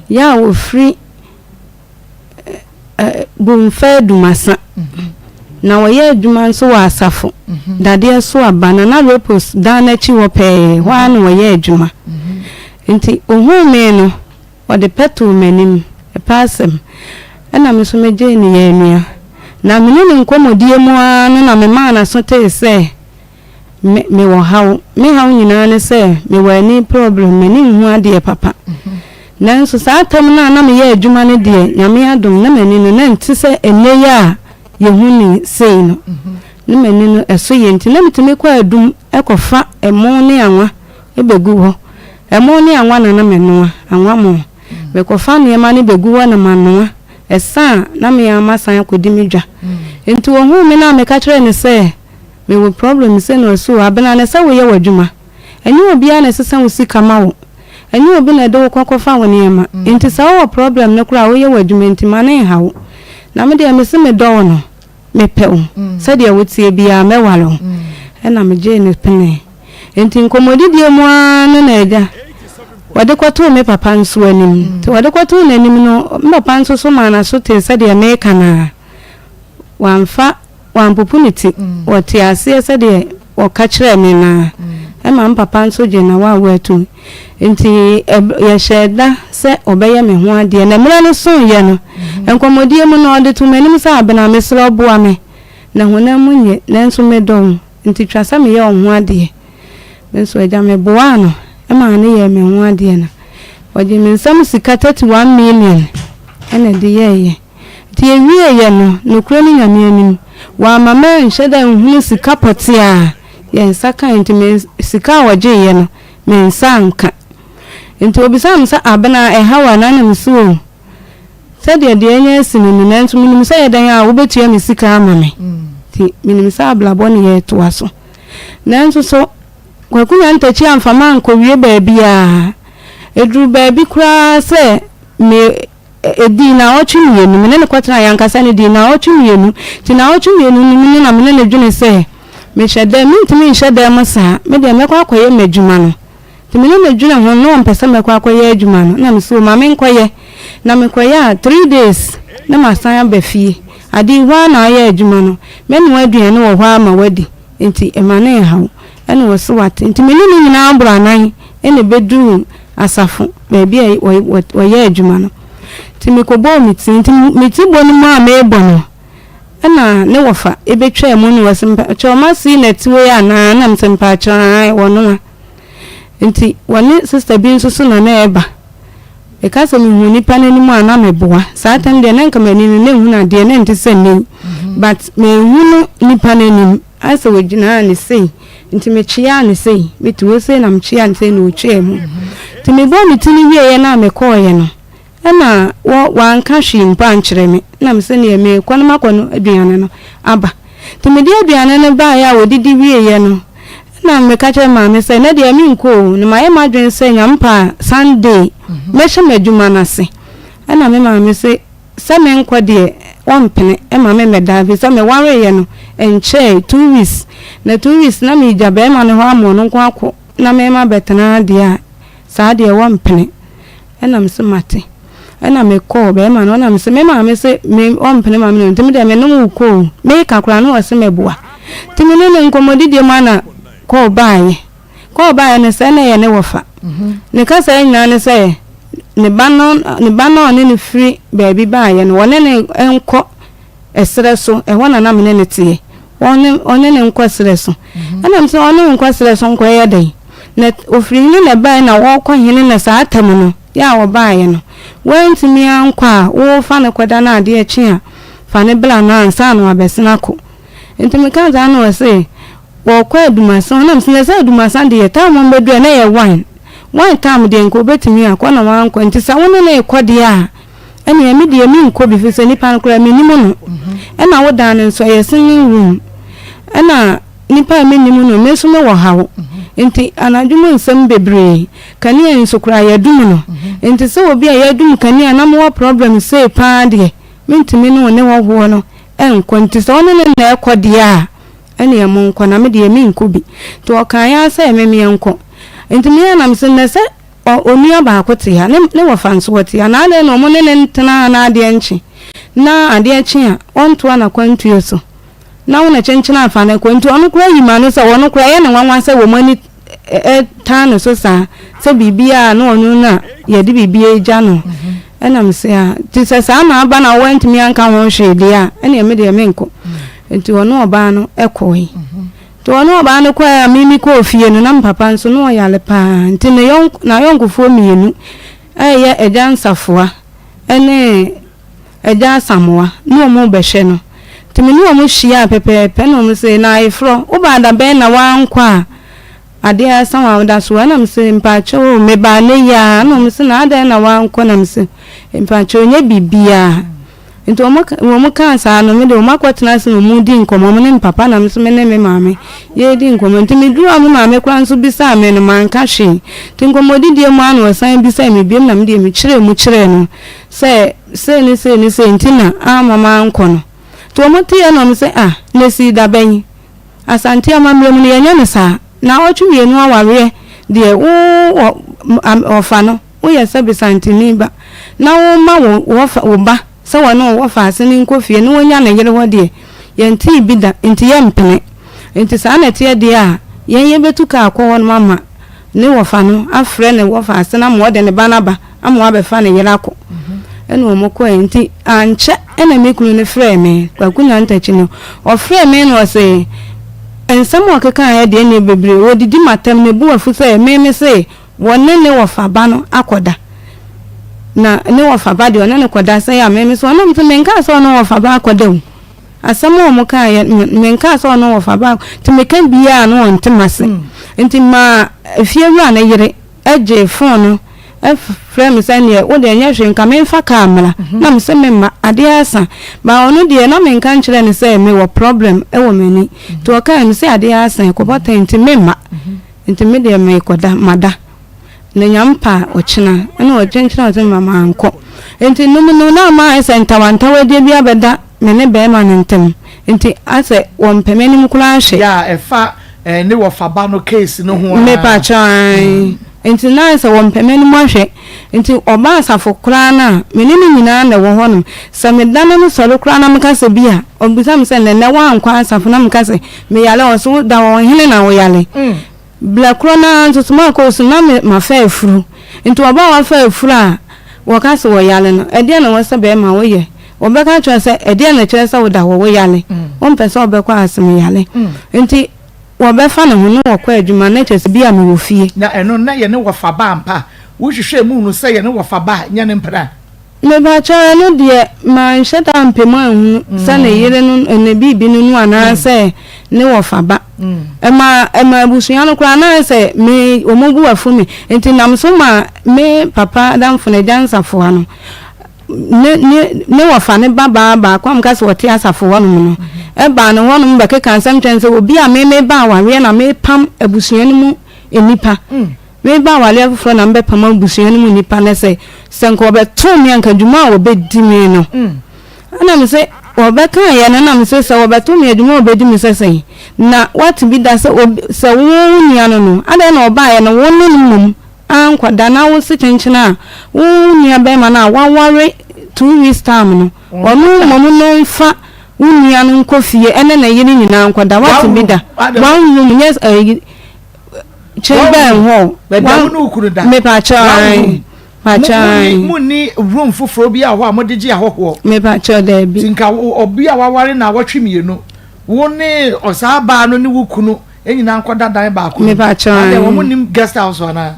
yɛ a ɔfiri Bomfa Adumasa. Na ɔyɛ adwuma nso wɔ asafo dadeɛ so aba, Nana Repos dan no akyi hɔ pɛɛ, hɔ ara na ɔyɛ adwuma. Nti ɔhuu me no, ɔde pɛ too m'anim, ɛpɛ asɛm. Ɛna me nso megyee no yɛɛ nua. Na me ne no nkɔmmɔdie mu ara no na memaa n'aso tee sɛ, Me mewɔ haw. Me haw nyinaa ne sɛ mewɔ ani problem, m'ani nhu adeɛ papa. Nanso saa tam no a na meyɛ adwuma no deɛ, Nyame adom, na m'ani no na ɛnte sɛ ɛnnɛ yi a yɛhu me sei no. Na m'ani no ɛso yɛ nti na metumi kɔ adum kɔfa ɛmo ne anwa. bɛgu hɔ. Ɛmo ne anwa na na menoa, anwa mo. Mekɔfa nneɛma no bɛgu hɔ na manoa. Ɛsa a, na me ara masan akɔdi me dwa. Nti ɔhuu me no a meka kyerɛɛ no sɛ mewɔ problem sei na ɔse o Abena na ɛsɛ woyɛ w'adwuma. Ɛnyɛ obiara na ɛsesa wo sika ma wo. Ɛnyɛ obi na ɛde wo kɔ kɔfa wo nneɛma. Nti sɛ wowɔ problem no koraa a woyɛ w'adwuma nti ma no nha wo. Na me deɛ mese medɔ wo no, mepɛ wo. Sɛdeɛ woteɛ biara mɛware wo. Ɛna megyee no penee. Enti nkɔmmɔdidie mu ara no na agya, wɔde kɔtoo me papa nso anim. Nti wɔde kɔtoo n'anim no, me papa nso so maa n'aso tee sɛdeɛ mereka no ara. Wamfa, wampopo ne ti. Ɔtee aseɛ sɛdeɛ wɔka kyerɛɛ me no ara. Ɛma me papa nso gyee n'awaawa toom. Enti yɛhyɛɛ da sɛ ɔbɛyɛ me ho adeɛ. Na mmerɛ no soeɛ no, nkɔmmɔdie mu no, ɔde too m'anim sɛ, Abena, mesrɛ wo boa me. Na honam mu nye, nanso medɔ wo. Nti twa sɛ meyɛ wo ho adeɛ. Me nso agya meboaa no maa no yɛɛ me ho adeɛ no, ɔgyee me nsam sika 31 million na ɛde yɛeɛ. Nti yɛwieeɛ no, nokorɛ ne Nyame anim, wamma manhyɛ da nhunu sika pɔtee a yɛn nsa kaeɛ nti me sika a ɔgyeeɛ no, me nsa anka. Nti ɔbisaa me sɛ, Abena, ɛha wo anaa? Na mese, Oo. Sɛdeɛ deɛ anya asi no ni, nanso menim sɛ ɛyɛ dɛn a wobɛtua me sika ama me. Nti menim sɛ abrabɔ ne yɛretoa so. Nanso so Kwaku Nyantakyi amfa me ankɔwie baabiara. Ɛduruu baabi koraa sɛ me ɛdii nnawɔtwe mmienu, me ne no kɔtenaeɛ ankasa no dii nnawɔtwe mmienu. Nti nnawɔtwe mmienu no mu no na me ne no dwene sɛ mehyɛ dan, mentumi nhyɛ dan mu saa, me deɛ mɛkɔ akɔyɛ m'adwuma no. Nti me ne no dwene ho na ɔmpɛ sɛ mɛkɔ akɔyɛ adwuma no na mese o ma menkɔyɛ na mekɔyɛ a three days na masan aba fie. Ade yi hɔ ara na ayɛ adwuma no, mɛnoa aduane wɔ hɔ ara ma wadi nti mma no nha wo. Ɛna ɔse wate. Nti me ne no nyinaa boro anan na ɛbɛduruu asafo baabi a wɔyɛ adwuma no. Nti mekɔbɔɔ me ti, nti me ti bɔ no mu a merebɔ no ɛna ne wɔfa ɛbɛtwaa mu na ɔse mpakyɛw m'ase yi na ɛte wei anaa? Na mese mpakyɛw aane ɔno a. Nti wɔne sista bi nso so na na ɛreba. Meka sɛ mehu nipa no anim a na meboa. Saa tam deɛ na nka m'ani no na ehunu adeɛ na ɛnte sɛ nnɛ yi. But manhu no nipa no anim. Ayɛ sɛ wɔgyinaa ne sei. Nti mekyeaa no sei. Mete hɔ sei na mekyeaa no sei na ɔtwaa mu. Nti mebɔɔ me ti no wieeɛ no a mekɔeɛ no, Ɛna wɔ wanka hwee mpo ankyerɛ me. Ɛna me sɛ neɛ meekɔ no makɔ no aduane no aba. Nti mede aduane no baeɛ a wɔdidi wieeɛ no, ɛna meka kyerɛɛ maame sɛ ɛnɛ deɛ menkɔ o, na mayɛ m'adwene sɛ Nyame pɛ a Sunday mɛhyɛ m'adwuma no ase. Ɛna me maame se sɛ menkɔ deɛ ɔmpene ma me mmɛda ɛfiri sɛ mewareeɛ no ɛnkyɛɛe, two weeks, na two weeks na meregya barima no hɔ ama ɔno nko akɔ na me mabɛtena deɛ a saa deɛ wɔmpene. Ɛna me se mate. Ɛna me kɔɔ bɛɛma no ɛna me se me maame se me ɔmpene ma me no nti me deɛ me ne wo kɔ o. Me ka koraa na ɔse me boa. Nti me ne no nkɔmɔdidie mu ana kɔɔ baayɛ. Kɔɔ baayɛ no sɛ na ɛyɛ ne wɔfa. Ne kasa nyinaa ne sɛ ne ba no ne ba no a ɔne no firi baabi baayɛ no wɔne no nkɔ ɛserɛ so ɛhɔ na na me ne no teɛ. Ɔne ɔne no nkɔ serɛ so. Ɛna me sɛ ɔne wo nkɔ serɛ so nkɔyɛ dɛn? Na ɔfiri hene na ɛbaeɛ na wɔrekɔ hene na saa tam no yɛ a wɔbaeɛ no wantumi ankɔ a wofa no kɔda no adeɛ kye a fa no bra no ansa na wabɛsene akɔ. Nti mekaa saa na ɔse wɔrekɔ Adumasa hɔ na mese na sɛ Adumasa deɛ tam wɔn bɛduru a na ɛyɛ one one tam deɛ nka ɔbɛtumi akɔ na wankɔ nti sɛ wo ne no rekɔ deɛ a Ɛnneɛ me deɛ menkɔ bi firi sɛ nipa no koraa mennim no. Ɛna wo dan no nso ɛyɛ singing room. Ɛna nipa a mennim no me nso mewɔ haw. Nti anadwo mu nsɛm bebree. Kanea yi nso koraa yɛadum no. Nti sɛ obi a yɛadum kanea na mowɔ problem sei paa deɛ mentumi ne wo ne hɔhoɔ no nkɔ. Nti sɛ wo ne no na ɛkɔ deɛ a ɛnneɛ monkɔ na me deɛ menkɔ bi. Nti ɔkaeɛ ara sɛ me meɛnkɔ. Nti me ara na mese nnɛ sɛ Ɔ onua baako te ha, ne ne wɔfa nso wɔte ha, na adɛn na wɔn ne no ntena ha na adeɛ nkye, na adeɛ kye a, ɔntoa n'akwantuo so, na wo na kyenkyen afa no kɔ? Nti ɔno koraa yi ma no sɛ ɔno koraa ɛyɛ no nwanwa sɛ wɔn ani ɛ ɛ tan no so saa, sɛ biribiara na ɔno na yɛde biribiara agya no. Ɛna mese a, nti sɛ saa na aba na woantumi anka ho hwee deɛ a, ɛneɛ me deɛ menkɔ. Nti ɔne ɔbaa no kɔe. Nti ɔne ɔbaa no kɔe a me mekɔɔ fie no, na me papa nso na ɔyare paa. Nti ne yɔnk n'ayɔnkofoɔ mmienu a ɛyɛ Agya Nsafoa ne Agya Asamoa ne wɔn rebɛhwɛ no. Nti me ne wɔn hyiaa pɛpɛɛpɛ na wɔn se, na ayeforɔ, wobaa da bɛn na woankɔ a? Adeɛ asa a woda so ɛna mese mpakyɛw o mebaa nnɛ yi ara ɛna wɔn se na adɛn na wankɔ na mese mpakyɛw nyɛ biribiara nti wɔn wɔn kaa saa no me de wɔn akɔtena ase na wɔn di nkɔmɔ wɔn ne me papa na me nso me ne me maame yɛredi nkɔmɔ nti meduru a me maame koraa nso bisaa me no manka hwee nti nkɔmɔdidie mu ara na ɔsan bisaa me biom na me deɛ mekyerɛɛ mu kyerɛɛ no sɛ sei ne sei ne sei nti na amma mankɔ no nti wɔn teeɛ na wɔn sɛ ah na esii da bɛn Asante amammerɛ mu no yɛnyɛ no saa. Naawɔtwe mmienu awareɛ deɛ wo wɔ ɔfa no woyɛ sɛ Besanteni ba na woma wo wɔfa wo ba sɛ wɔne wo wɔfa ase no nkɔ fie na wɔnya ne yere hɔ deɛ yɛntee bi da nti yɛmpene. Nti saa na ɛteɛ deɛ a yɛn yɛbɛtu kaa akɔ hɔnom ama ne wɔfa no afrɛ ne wɔfa ase no ama ɔde ne ba no aba ama wabɛfa ne yere akɔ. Ɛna wɔn kɔɛ nti ankyɛ ɛna me kunu no frɛɛ me Kwaku Nantakyi no ɔfrɛɛ me na ɔse nsɛm a ɔkekaeɛ deɛ ɛneɛ bebree ɔdidi m'atɛm ne bo afu sɛ me me se wɔne ne wɔfa ba no akɔda na ne wɔfa ba deɛ ɔne no kɔda sɛ a me me se ɔno me se menkaa sɛ ɔne wɔfa ba akɔda o Asɛm a wɔkaeɛ no, menkaa sɛ ɔno wɔfa baako, nti meka biara a na ɔnte m'ase. Nti maa efiewura no yere gyee fon no frɛɛ me sɛ neɛ wo deɛ nyɛ hwee nka memfa kaa mmra. Na mese memma, adeɛ asa. But ɔno deɛ na menka nkyerɛɛ no sɛ mewɔ problem wɔ m'ani. Nti ɔkaeɛ mese adeɛ asa, ɛkɔbɔ ten nti memma. Nti me deɛ merekɔda, mada. Na Nyame pɛ a ɔkyena. Ɛna ɔkyenkyena ɔse mma mankɔ. Nti nom no na ama ayɛ sɛ ntawantawadie bi abɛda me ne bɛɛma no ntem. Nti asɛ wɔmpɛ m'anim koraa hwɛ. Yɛ a ɛfa ne wɔfa ba no case no ho aa. Mepakyɛw ae. Nti na ayɛ sɛ wɔmpɛ m'anim ahwɛ. Nti ɔba asafo koraa no a, me ne no nyinaa na ɛwɔ hɔnom. Sɛ medane no sɔre koraa na meka sɛ bi a, ɔbisa me sɛ nɛnɛ woankɔ asafo na meka sɛ meyare a, ɔse wo da wɔ hene na woyare? Berɛ korɔ no ara nso so makɔ osu na me mafa afuru. Nti ɔbaa a wafa afuru a wɔka sɛ wɔyare no, ɛdeɛn na ɛwɔ sɛ bɛrima woyɛ? Wɔbɛka akyerɛ wo sɛ ɛdeɛn na ɛkyerɛ sɛ woda hɔ woyare? Wompɛ sɛ wobɛkɔ ase meyare. Nti wɔbɛfa ne ho ne wɔkɔ adwuma na kyerɛ sɛ bi a mewɔ fie. Na ɛno na yɛne wɔfa ba ampa? Wohwehwɛɛ mu hunuu sɛ yɛne wɔfa ba a, nyɛ ne mpena? Mepakyɛw, ɛno deɛ manhyɛ da ampɛ mu anhunu sɛ ne yere no, ne biribi no no anaasɛ ne wɔfa ba. Ɛma ɛma abusua no koraa na ayɛ sɛ me wɔn bo afu me. Nti nam so ma me papa adamfo no, Agya Nsafoa no, ne ne ne wɔfa ne ba baa baako a meka sɛ ɔte asafo hɔnom no, ɛbaa ne hɔnom bɛkeka nsɛm kyerɛ no sɛ obi a me meba awareɛ na mepam abusua no mu nnipa. Mereba awareɛ foforɔ na mebɛpam abusua no mu nnipa no sɛ, sɛ nka wɔbɛtoo me a nka dwuma a wɔbɛdi me no. Ɛna me se, wɔbɛkaeɛ no, ɛna me se, sɛ wɔbɛto me a dwuma a wɔbɛdi me sɛ sɛn? Na woate bi da sɛ obi, sɛ wo wo nua no no, adɛn na ɔbaeɛ no wo ne no mmom ankɔda na wo se kyenkyene a wo nua barima no a waware 2 weeks time no, ɔno mmom no mfa wo nua no nkɔ fie ɛne ne yere nyinaa nkɔda, woate bi da? One room, nyɛ ɛyi. Kyɛn bɛn hɔ. Baabi a wo ne wo kunu da. Mepakyɛw ae. Pakyɛw ae. Mo nni room foforɔ bi a hɔ a mode gye ahɔhoɔ. Mepakyɛw daabi. Ti nka obi a waware na awɔtwe mmienu wo ne ɔsaa baa no ne wo kunu nyinaa nkɔda dan baako mu. Mepakyɛw ae. Adɛn wɔn nim guest house anaa?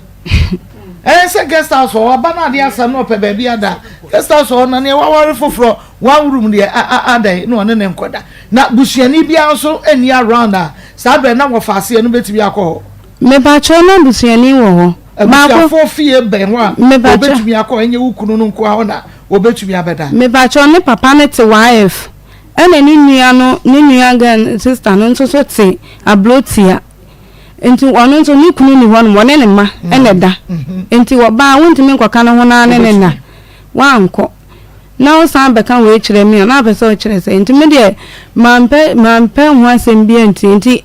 Ɛyɛ sɛ guest house hɔ ɔba no adeɛ asa no ɔpɛ baabi ada guest house hɔ na neɛ waware foforɔ one room deɛ adɛn na ɔne ne nkɔda na busuani biara nso nni around a Saa berɛ na wɔfa aseɛ no bɛtumi akɔ hɔ. Mepakyɛw na busuani wɔ hɔ. Abusuafoɔ fie bɛn hɔ a wɔbɛtumi akɔ ɛnyɛ wo kunu no nkoa hɔ na wɔbɛtumi abɛda. Mepakyɛw ne papa no te YF ɛna ne nua no ne nua girl sister no nso so te Abrotia nti ɔno nso ne kunu ni hɔ nom ɔne ne mma ɛna ɛda nti ɔbaa wontumi nkɔka ne ho naa ne ne nna wankɔ. Na wosan bɛka wei kyerɛ me a, na wopɛ sɛ wokyerɛ sɛn? Nti me deɛ, mampɛ, mampɛ ho asɛm biara nti. Nti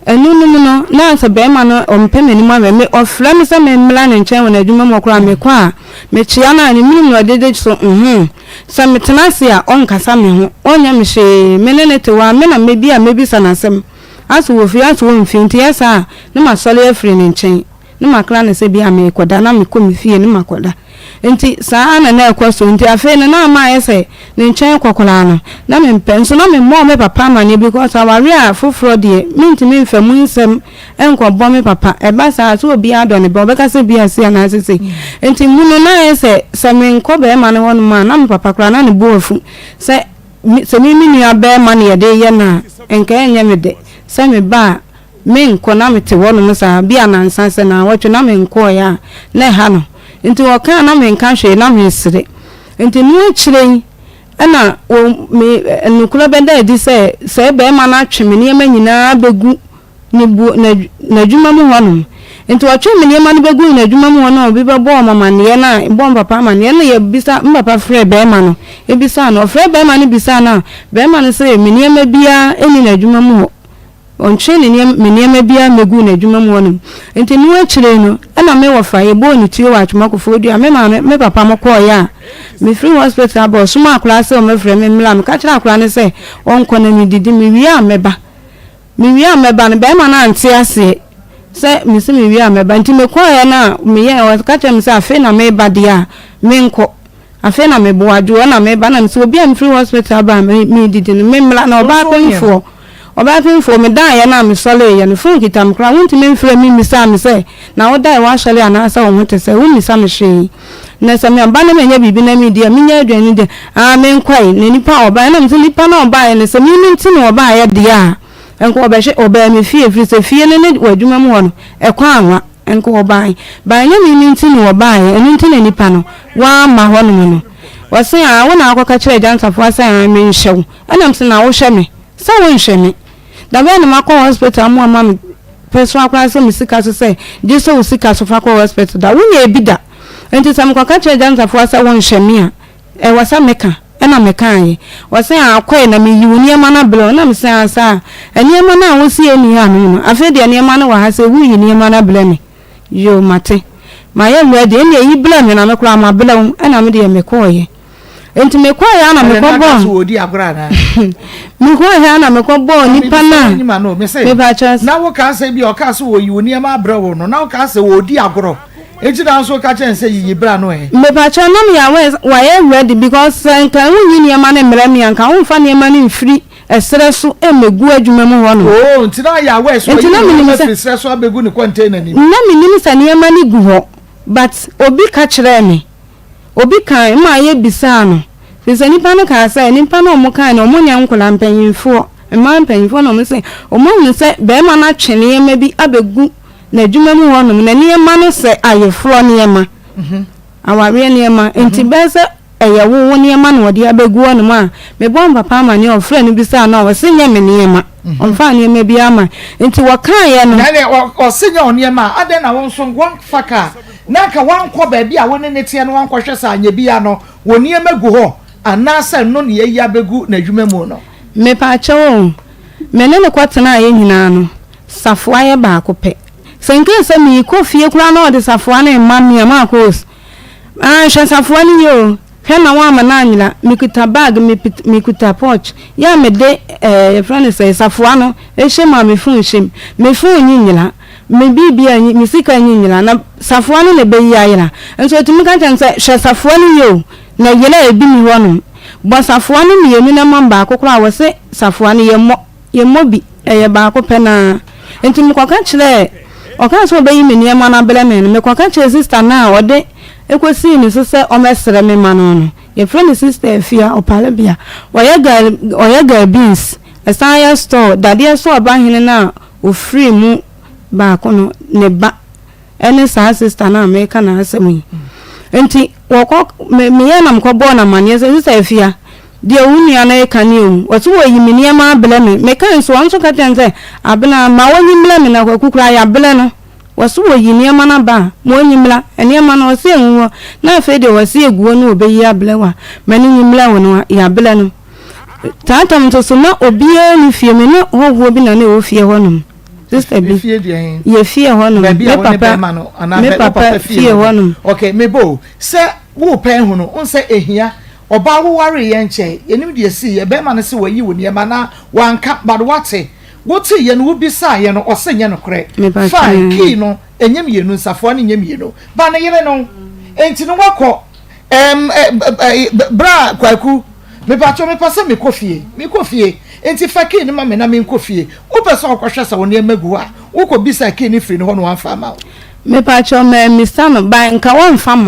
ɛno no mu no, na sɛ barima no ɔmpɛ m'anim ahwɛ me, ɔfrɛ me sɛ memmra ne nkyɛn wɔ n'adwuma mu koraa a, mekɔ a, mekyea no a, ne menim na ɔgyegye so, nhoo. Sɛ metena ase a, ɔnkasa me ho, ɔnyɛ me hwee. Me ne no te hɔ a, me na bi a mɛbisa no asɛm. Asɛ ɔwɔ fie, asɛ ɔmfie. Nti ɛyɛ saa a, na masɔre afiri ne nkyɛn. na makra no sɛ bi a merekɔda na mekɔ me fie na makɔda. Nti saa ara na na ɛkɔ so. Nti afei no na ama ayɛ sɛ ne nkyɛn kɔ koraa no na mempɛ. Nso na memmɔɔ me papa amanneɛ because awareɛ a foforɔ deɛ mentumi mfa mu nsɛm nkɔbɔ me papa. Ɛba saa a sɛ obiara dɔ ne ba ɔbɛka sɛ bi a sei anaasɛ sei. Nti mu no na ayɛ sɛ sɛ menkɔ barima no hɔnom a na me papa koraa na ne bo afu sɛ sɛ me me nua barima na yɛde reyɛ no a nka ɛnyɛ me dɛ sɛ me ba a. menkɔ na mete hɔnom saa bi a nansa sɛ naawɔtwe na menkɔeɛ a na ɛha no. Nti ɔka a na menka hwee na mesere. Nti no akyire yi ɛna wɔ me nokorɛ bɛda adi sɛ sɛɛ barima no atwe me nneɛma nyinaa bɛgu ne buo n'adwuma mu hɔnom. Nti ɔtwee me nneɛma no bɛguu n'adwuma mu hɔ na obi bɛbɔɔ me amaneɛ no a, bɔɔ me papa amaneɛ na yɛbisa, me papa frɛɛ barima no bisaa no. Ɔfrɛɛ barima no bisaa no a, barima no se me nneɛma biara nni n'adwuma mu hɔ. Ɔntwee ne nneɛma, me nneɛma biara mmɛguu n'adwuma mu hɔnom. Nti ɛno akyire no, ɛna me wɔfa, yɛbɔɔ ne tuo wɔ Atwoma Koforidua. Me maame, me papa mo kɔeɛ a, mefiri hospital aba, ɔsomaa akwadaa sɛ ɔmmɛfrɛ me mmra. Meka kyerɛɛ akwadaa no sɛ ɔnkɔ na medidi, mewie a mɛba. Mewie a mɛba no, barima no ante aseɛ sɛ mese mewie a mɛba. Nti mekɔeɛ no a meyɛɛ, ɔka kyerɛɛ me sɛ afei na mereba deɛ a, menkɔ. Afei na meboa dwoɔ na meba na mese obi a mefiri hospital aba a meredidi no, memmra. Na ɔbaa pemfoɔ, ɔbaa pemfoɔ, medaeɛ no a mesɔreeɛ no, phone kita me koraa, wontumi mfrɛ me mmisaa me sɛ na wodaeɛ woasɔre anaasɛ wo ho te sɛ, wommisa me hwee. Na sɛ meba na manya biribi na medi a, menya aduane di a, aa menkɔe. Na nipa a ɔbaeɛ, na mese nipa no a ɔbaeɛ no, sɛ me me nti na ɔbaeɛ deɛ a, nka ɔbɛhwɛ, ɔbaa me fie, ɛfiri sɛ fie no ne w'adwuma mu hɔ no, ɛkɔ anwa, nka ɔbaeɛ. But ɛnyɛ me me nti na ɔbaeɛ, ɛno nti na nipa no, wamma hɔnom no. Ɔse aa wo na akɔka kyerɛɛ Agya Nsafoa sɛ aa menhwɛ wo. Ɛna mese na wohwɛ me? Sɛ wonhwɛ me. Da bɛn na makɔ hospital ama wɔama me pɛsoa koraa sɛ me sika so sɛ gye sɛ wo sika so fa kɔ hospital da? Wonyɛɛ bi da. Enti sɛ mekɔka kyerɛ Gyansafoa sɛ wonhwɛ me a, ɛwɔ sɛ meka. Ɛna mekaeɛ. Ɔse aa kɔe na meyi wo nneɛma no abrɛ wo. Ɛna mese aa saa? Nneɛma no a wose ɛnni ha no no, afei deɛ nneɛma no wɔ ha sɛ woreyi nneɛma no abrɛ me. Yoo mate. Mayɛ ready. Ɛnneɛ yi brɛ me na me koraa mabrɛ wo. Ɛna me deɛ mekɔeɛ. Enti mekɔeɛ ara na mekɔbɔɔ. Mekɔeɛ ara na mekɔbɔɔ nipa no a. Mepakyɛ. Na wokaa sɛ bi a ɔkaa sɛ wɔyi wo nneɛma abrɛ wo no, na wokaa sɛ wɔredi agorɔ. Enti na nso woka kyerɛ no sɛ yiyi bra no ɛ. Mepakyɛ na meyɛ aware sɛ wayɛ ready because sɛ nka wonyi nneɛma no mmrɛ me a nka womfa nneɛma no mfiri ɛserɛ so mmɛgu adwuma mu hɔ nom. Oh, nti na ayɛ aware sɛ Nti wayi na wo menim nneɛma sɛ. firi serɛ so abɛgu ne container no mu. Na menim sɛ nneɛma no gu hɔ but obi ka kyerɛɛ me. Obi kae maa yɛbisaa no, firi sɛ nnipa no kaa sɛ, nnipa no a wɔkae no, wɔnyɛ nkwadaa, mpanimfoɔ, mmaa mpanimfoɔ na wɔse wɔahunu sɛ barima no atwe nneɛma bi abɛgu n'adwuma mu hɔnom, na nneɛma no sɛ ayeforɔ nneɛma, awareɛ nneɛma, nti bɛyɛ sɛ ɛyɛ wo wo nneɛma na wɔde abɛgu hɔnom a, mebɔɔ me papa amanneɛ a ɔfrɛɛ no bisaa no a, ɔse nyɛ me nneɛma, ɔmfaa nneɛma biara mmae. Nti wɔkaeɛ no. Na ɛnneɛ ɔse nyɛ wo nneɛma a, adɛn na wo nso wɔmfa kaa Na anka wankɔ baabi a wo ne no teɛ no ankɔhwɛ sɛ anyɛ biara no wo nneɛma gu hɔ anaasɛ ɛno na yɛayi abɛgu n'adwuma mu no. Mepaakyɛw o, me ne no kɔtenaeɛ nyinaa no, safoa yɛ baako pɛ. Sɛ nkei sɛ merekɔ fie koraa na ɔde safoa no rema me a, Marcos, ah, hwɛ safoa no yie o. Hwɛ na woamma no anyera. Mekuta bag, mekuta pouch, yɛ a mede eh, yɛfrɛ no sɛ safoa no hyɛ mu a me phone hyɛ mu. Me phone nyi nyera, me biribiara nyi, me sika nyi nyera, na safoa no na ɛbɛyi ayera. Nso ɔtumi ka kyerɛ me sɛ, hwɛ safoa no yie o, na yera a ebi nni hɔnom. Bɔ safoa no mmienu na ma me baako koraa, wɔse safoa no yɛmmɔ. Yɛmmɔ bi, ɛyɛ baako pɛ no ara. Enti mekɔka kyerɛɛ, ɔkaa sɛ ɔbɛyi me nneɛma no abrɛ me no, mekɔka kyerɛɛ sista no a ɔde kɔsii ne so sɛ ɔmmɛsrɛ me mma no no. Yɛfrɛ no Sista Afia, ɔpare bea. Ɔyɛ gari, ɔyɛ gari beans, ɛsan yɛ store, dadeɛ store ba hene no a ɔfirii mu baako no, ne ba. Ɛne saa sista no a mereka n'asɛm yi. Nti wɔkɔ me meyɛɛ na mekɔbɔɔ no amanneɛ sɛ, Sista Afia, deɛ wo nua no reka nie o. Ɔse wɔyi me nneɛma abrɛ me. Mekae nso, ɔno nso ka kyerɛɛ me sɛ, Abena, ma wɔnyi mmrɛ me na Kwaku koraa yɛabrɛ no. Wɔse wɔyi nneɛma no aba a, ma ɔnyi mmra. Nneɛma no, ɔse ɛngu hɔ. Na afei deɛ ɔse ɛgu hɔ na ɔbɛyi abrɛ wo a, ma no nyi mmrɛ wo no, yɛabrɛ no. Saa tam nso so, na obiara nni fie, me ne hɔhoɔ bi na na ɛwɔ fie hɔnom. Sister bi, yɛ fie hɔ nom, me papa, me papa fie hɔ nom. Okay, me bo, sɛ wo pɛ hu no, nsɛ ehia, ɔbaa wo ware yɛ nkyɛ, yɛnim deɛ si yɛ, bɛrima no se wayi wo nneɛma na wanka, but wate, wote yɛ no, wo bisa yɛ no, ɔse nyɛ nokorɛ, fine, key no, ɛnyɛ mmienu, nsafoa no nyɛ mmienu, ba ne yere no, enti no wakɔ, ɛm, ɛ, bra Kwaku, Mepakyɛw mepɛ sɛ mekɔ fie. Mekɔ fie. Enti fa key no ma me na menkɔ fie. Wopɛ sɛ wokɔhwɛ sɛ wo nneɛma gu hɔ a, wokɔbisa key no firi ne hɔ na wamfa amma wo. Mepakyɛw mammisa no, but nka wɔmfa mma.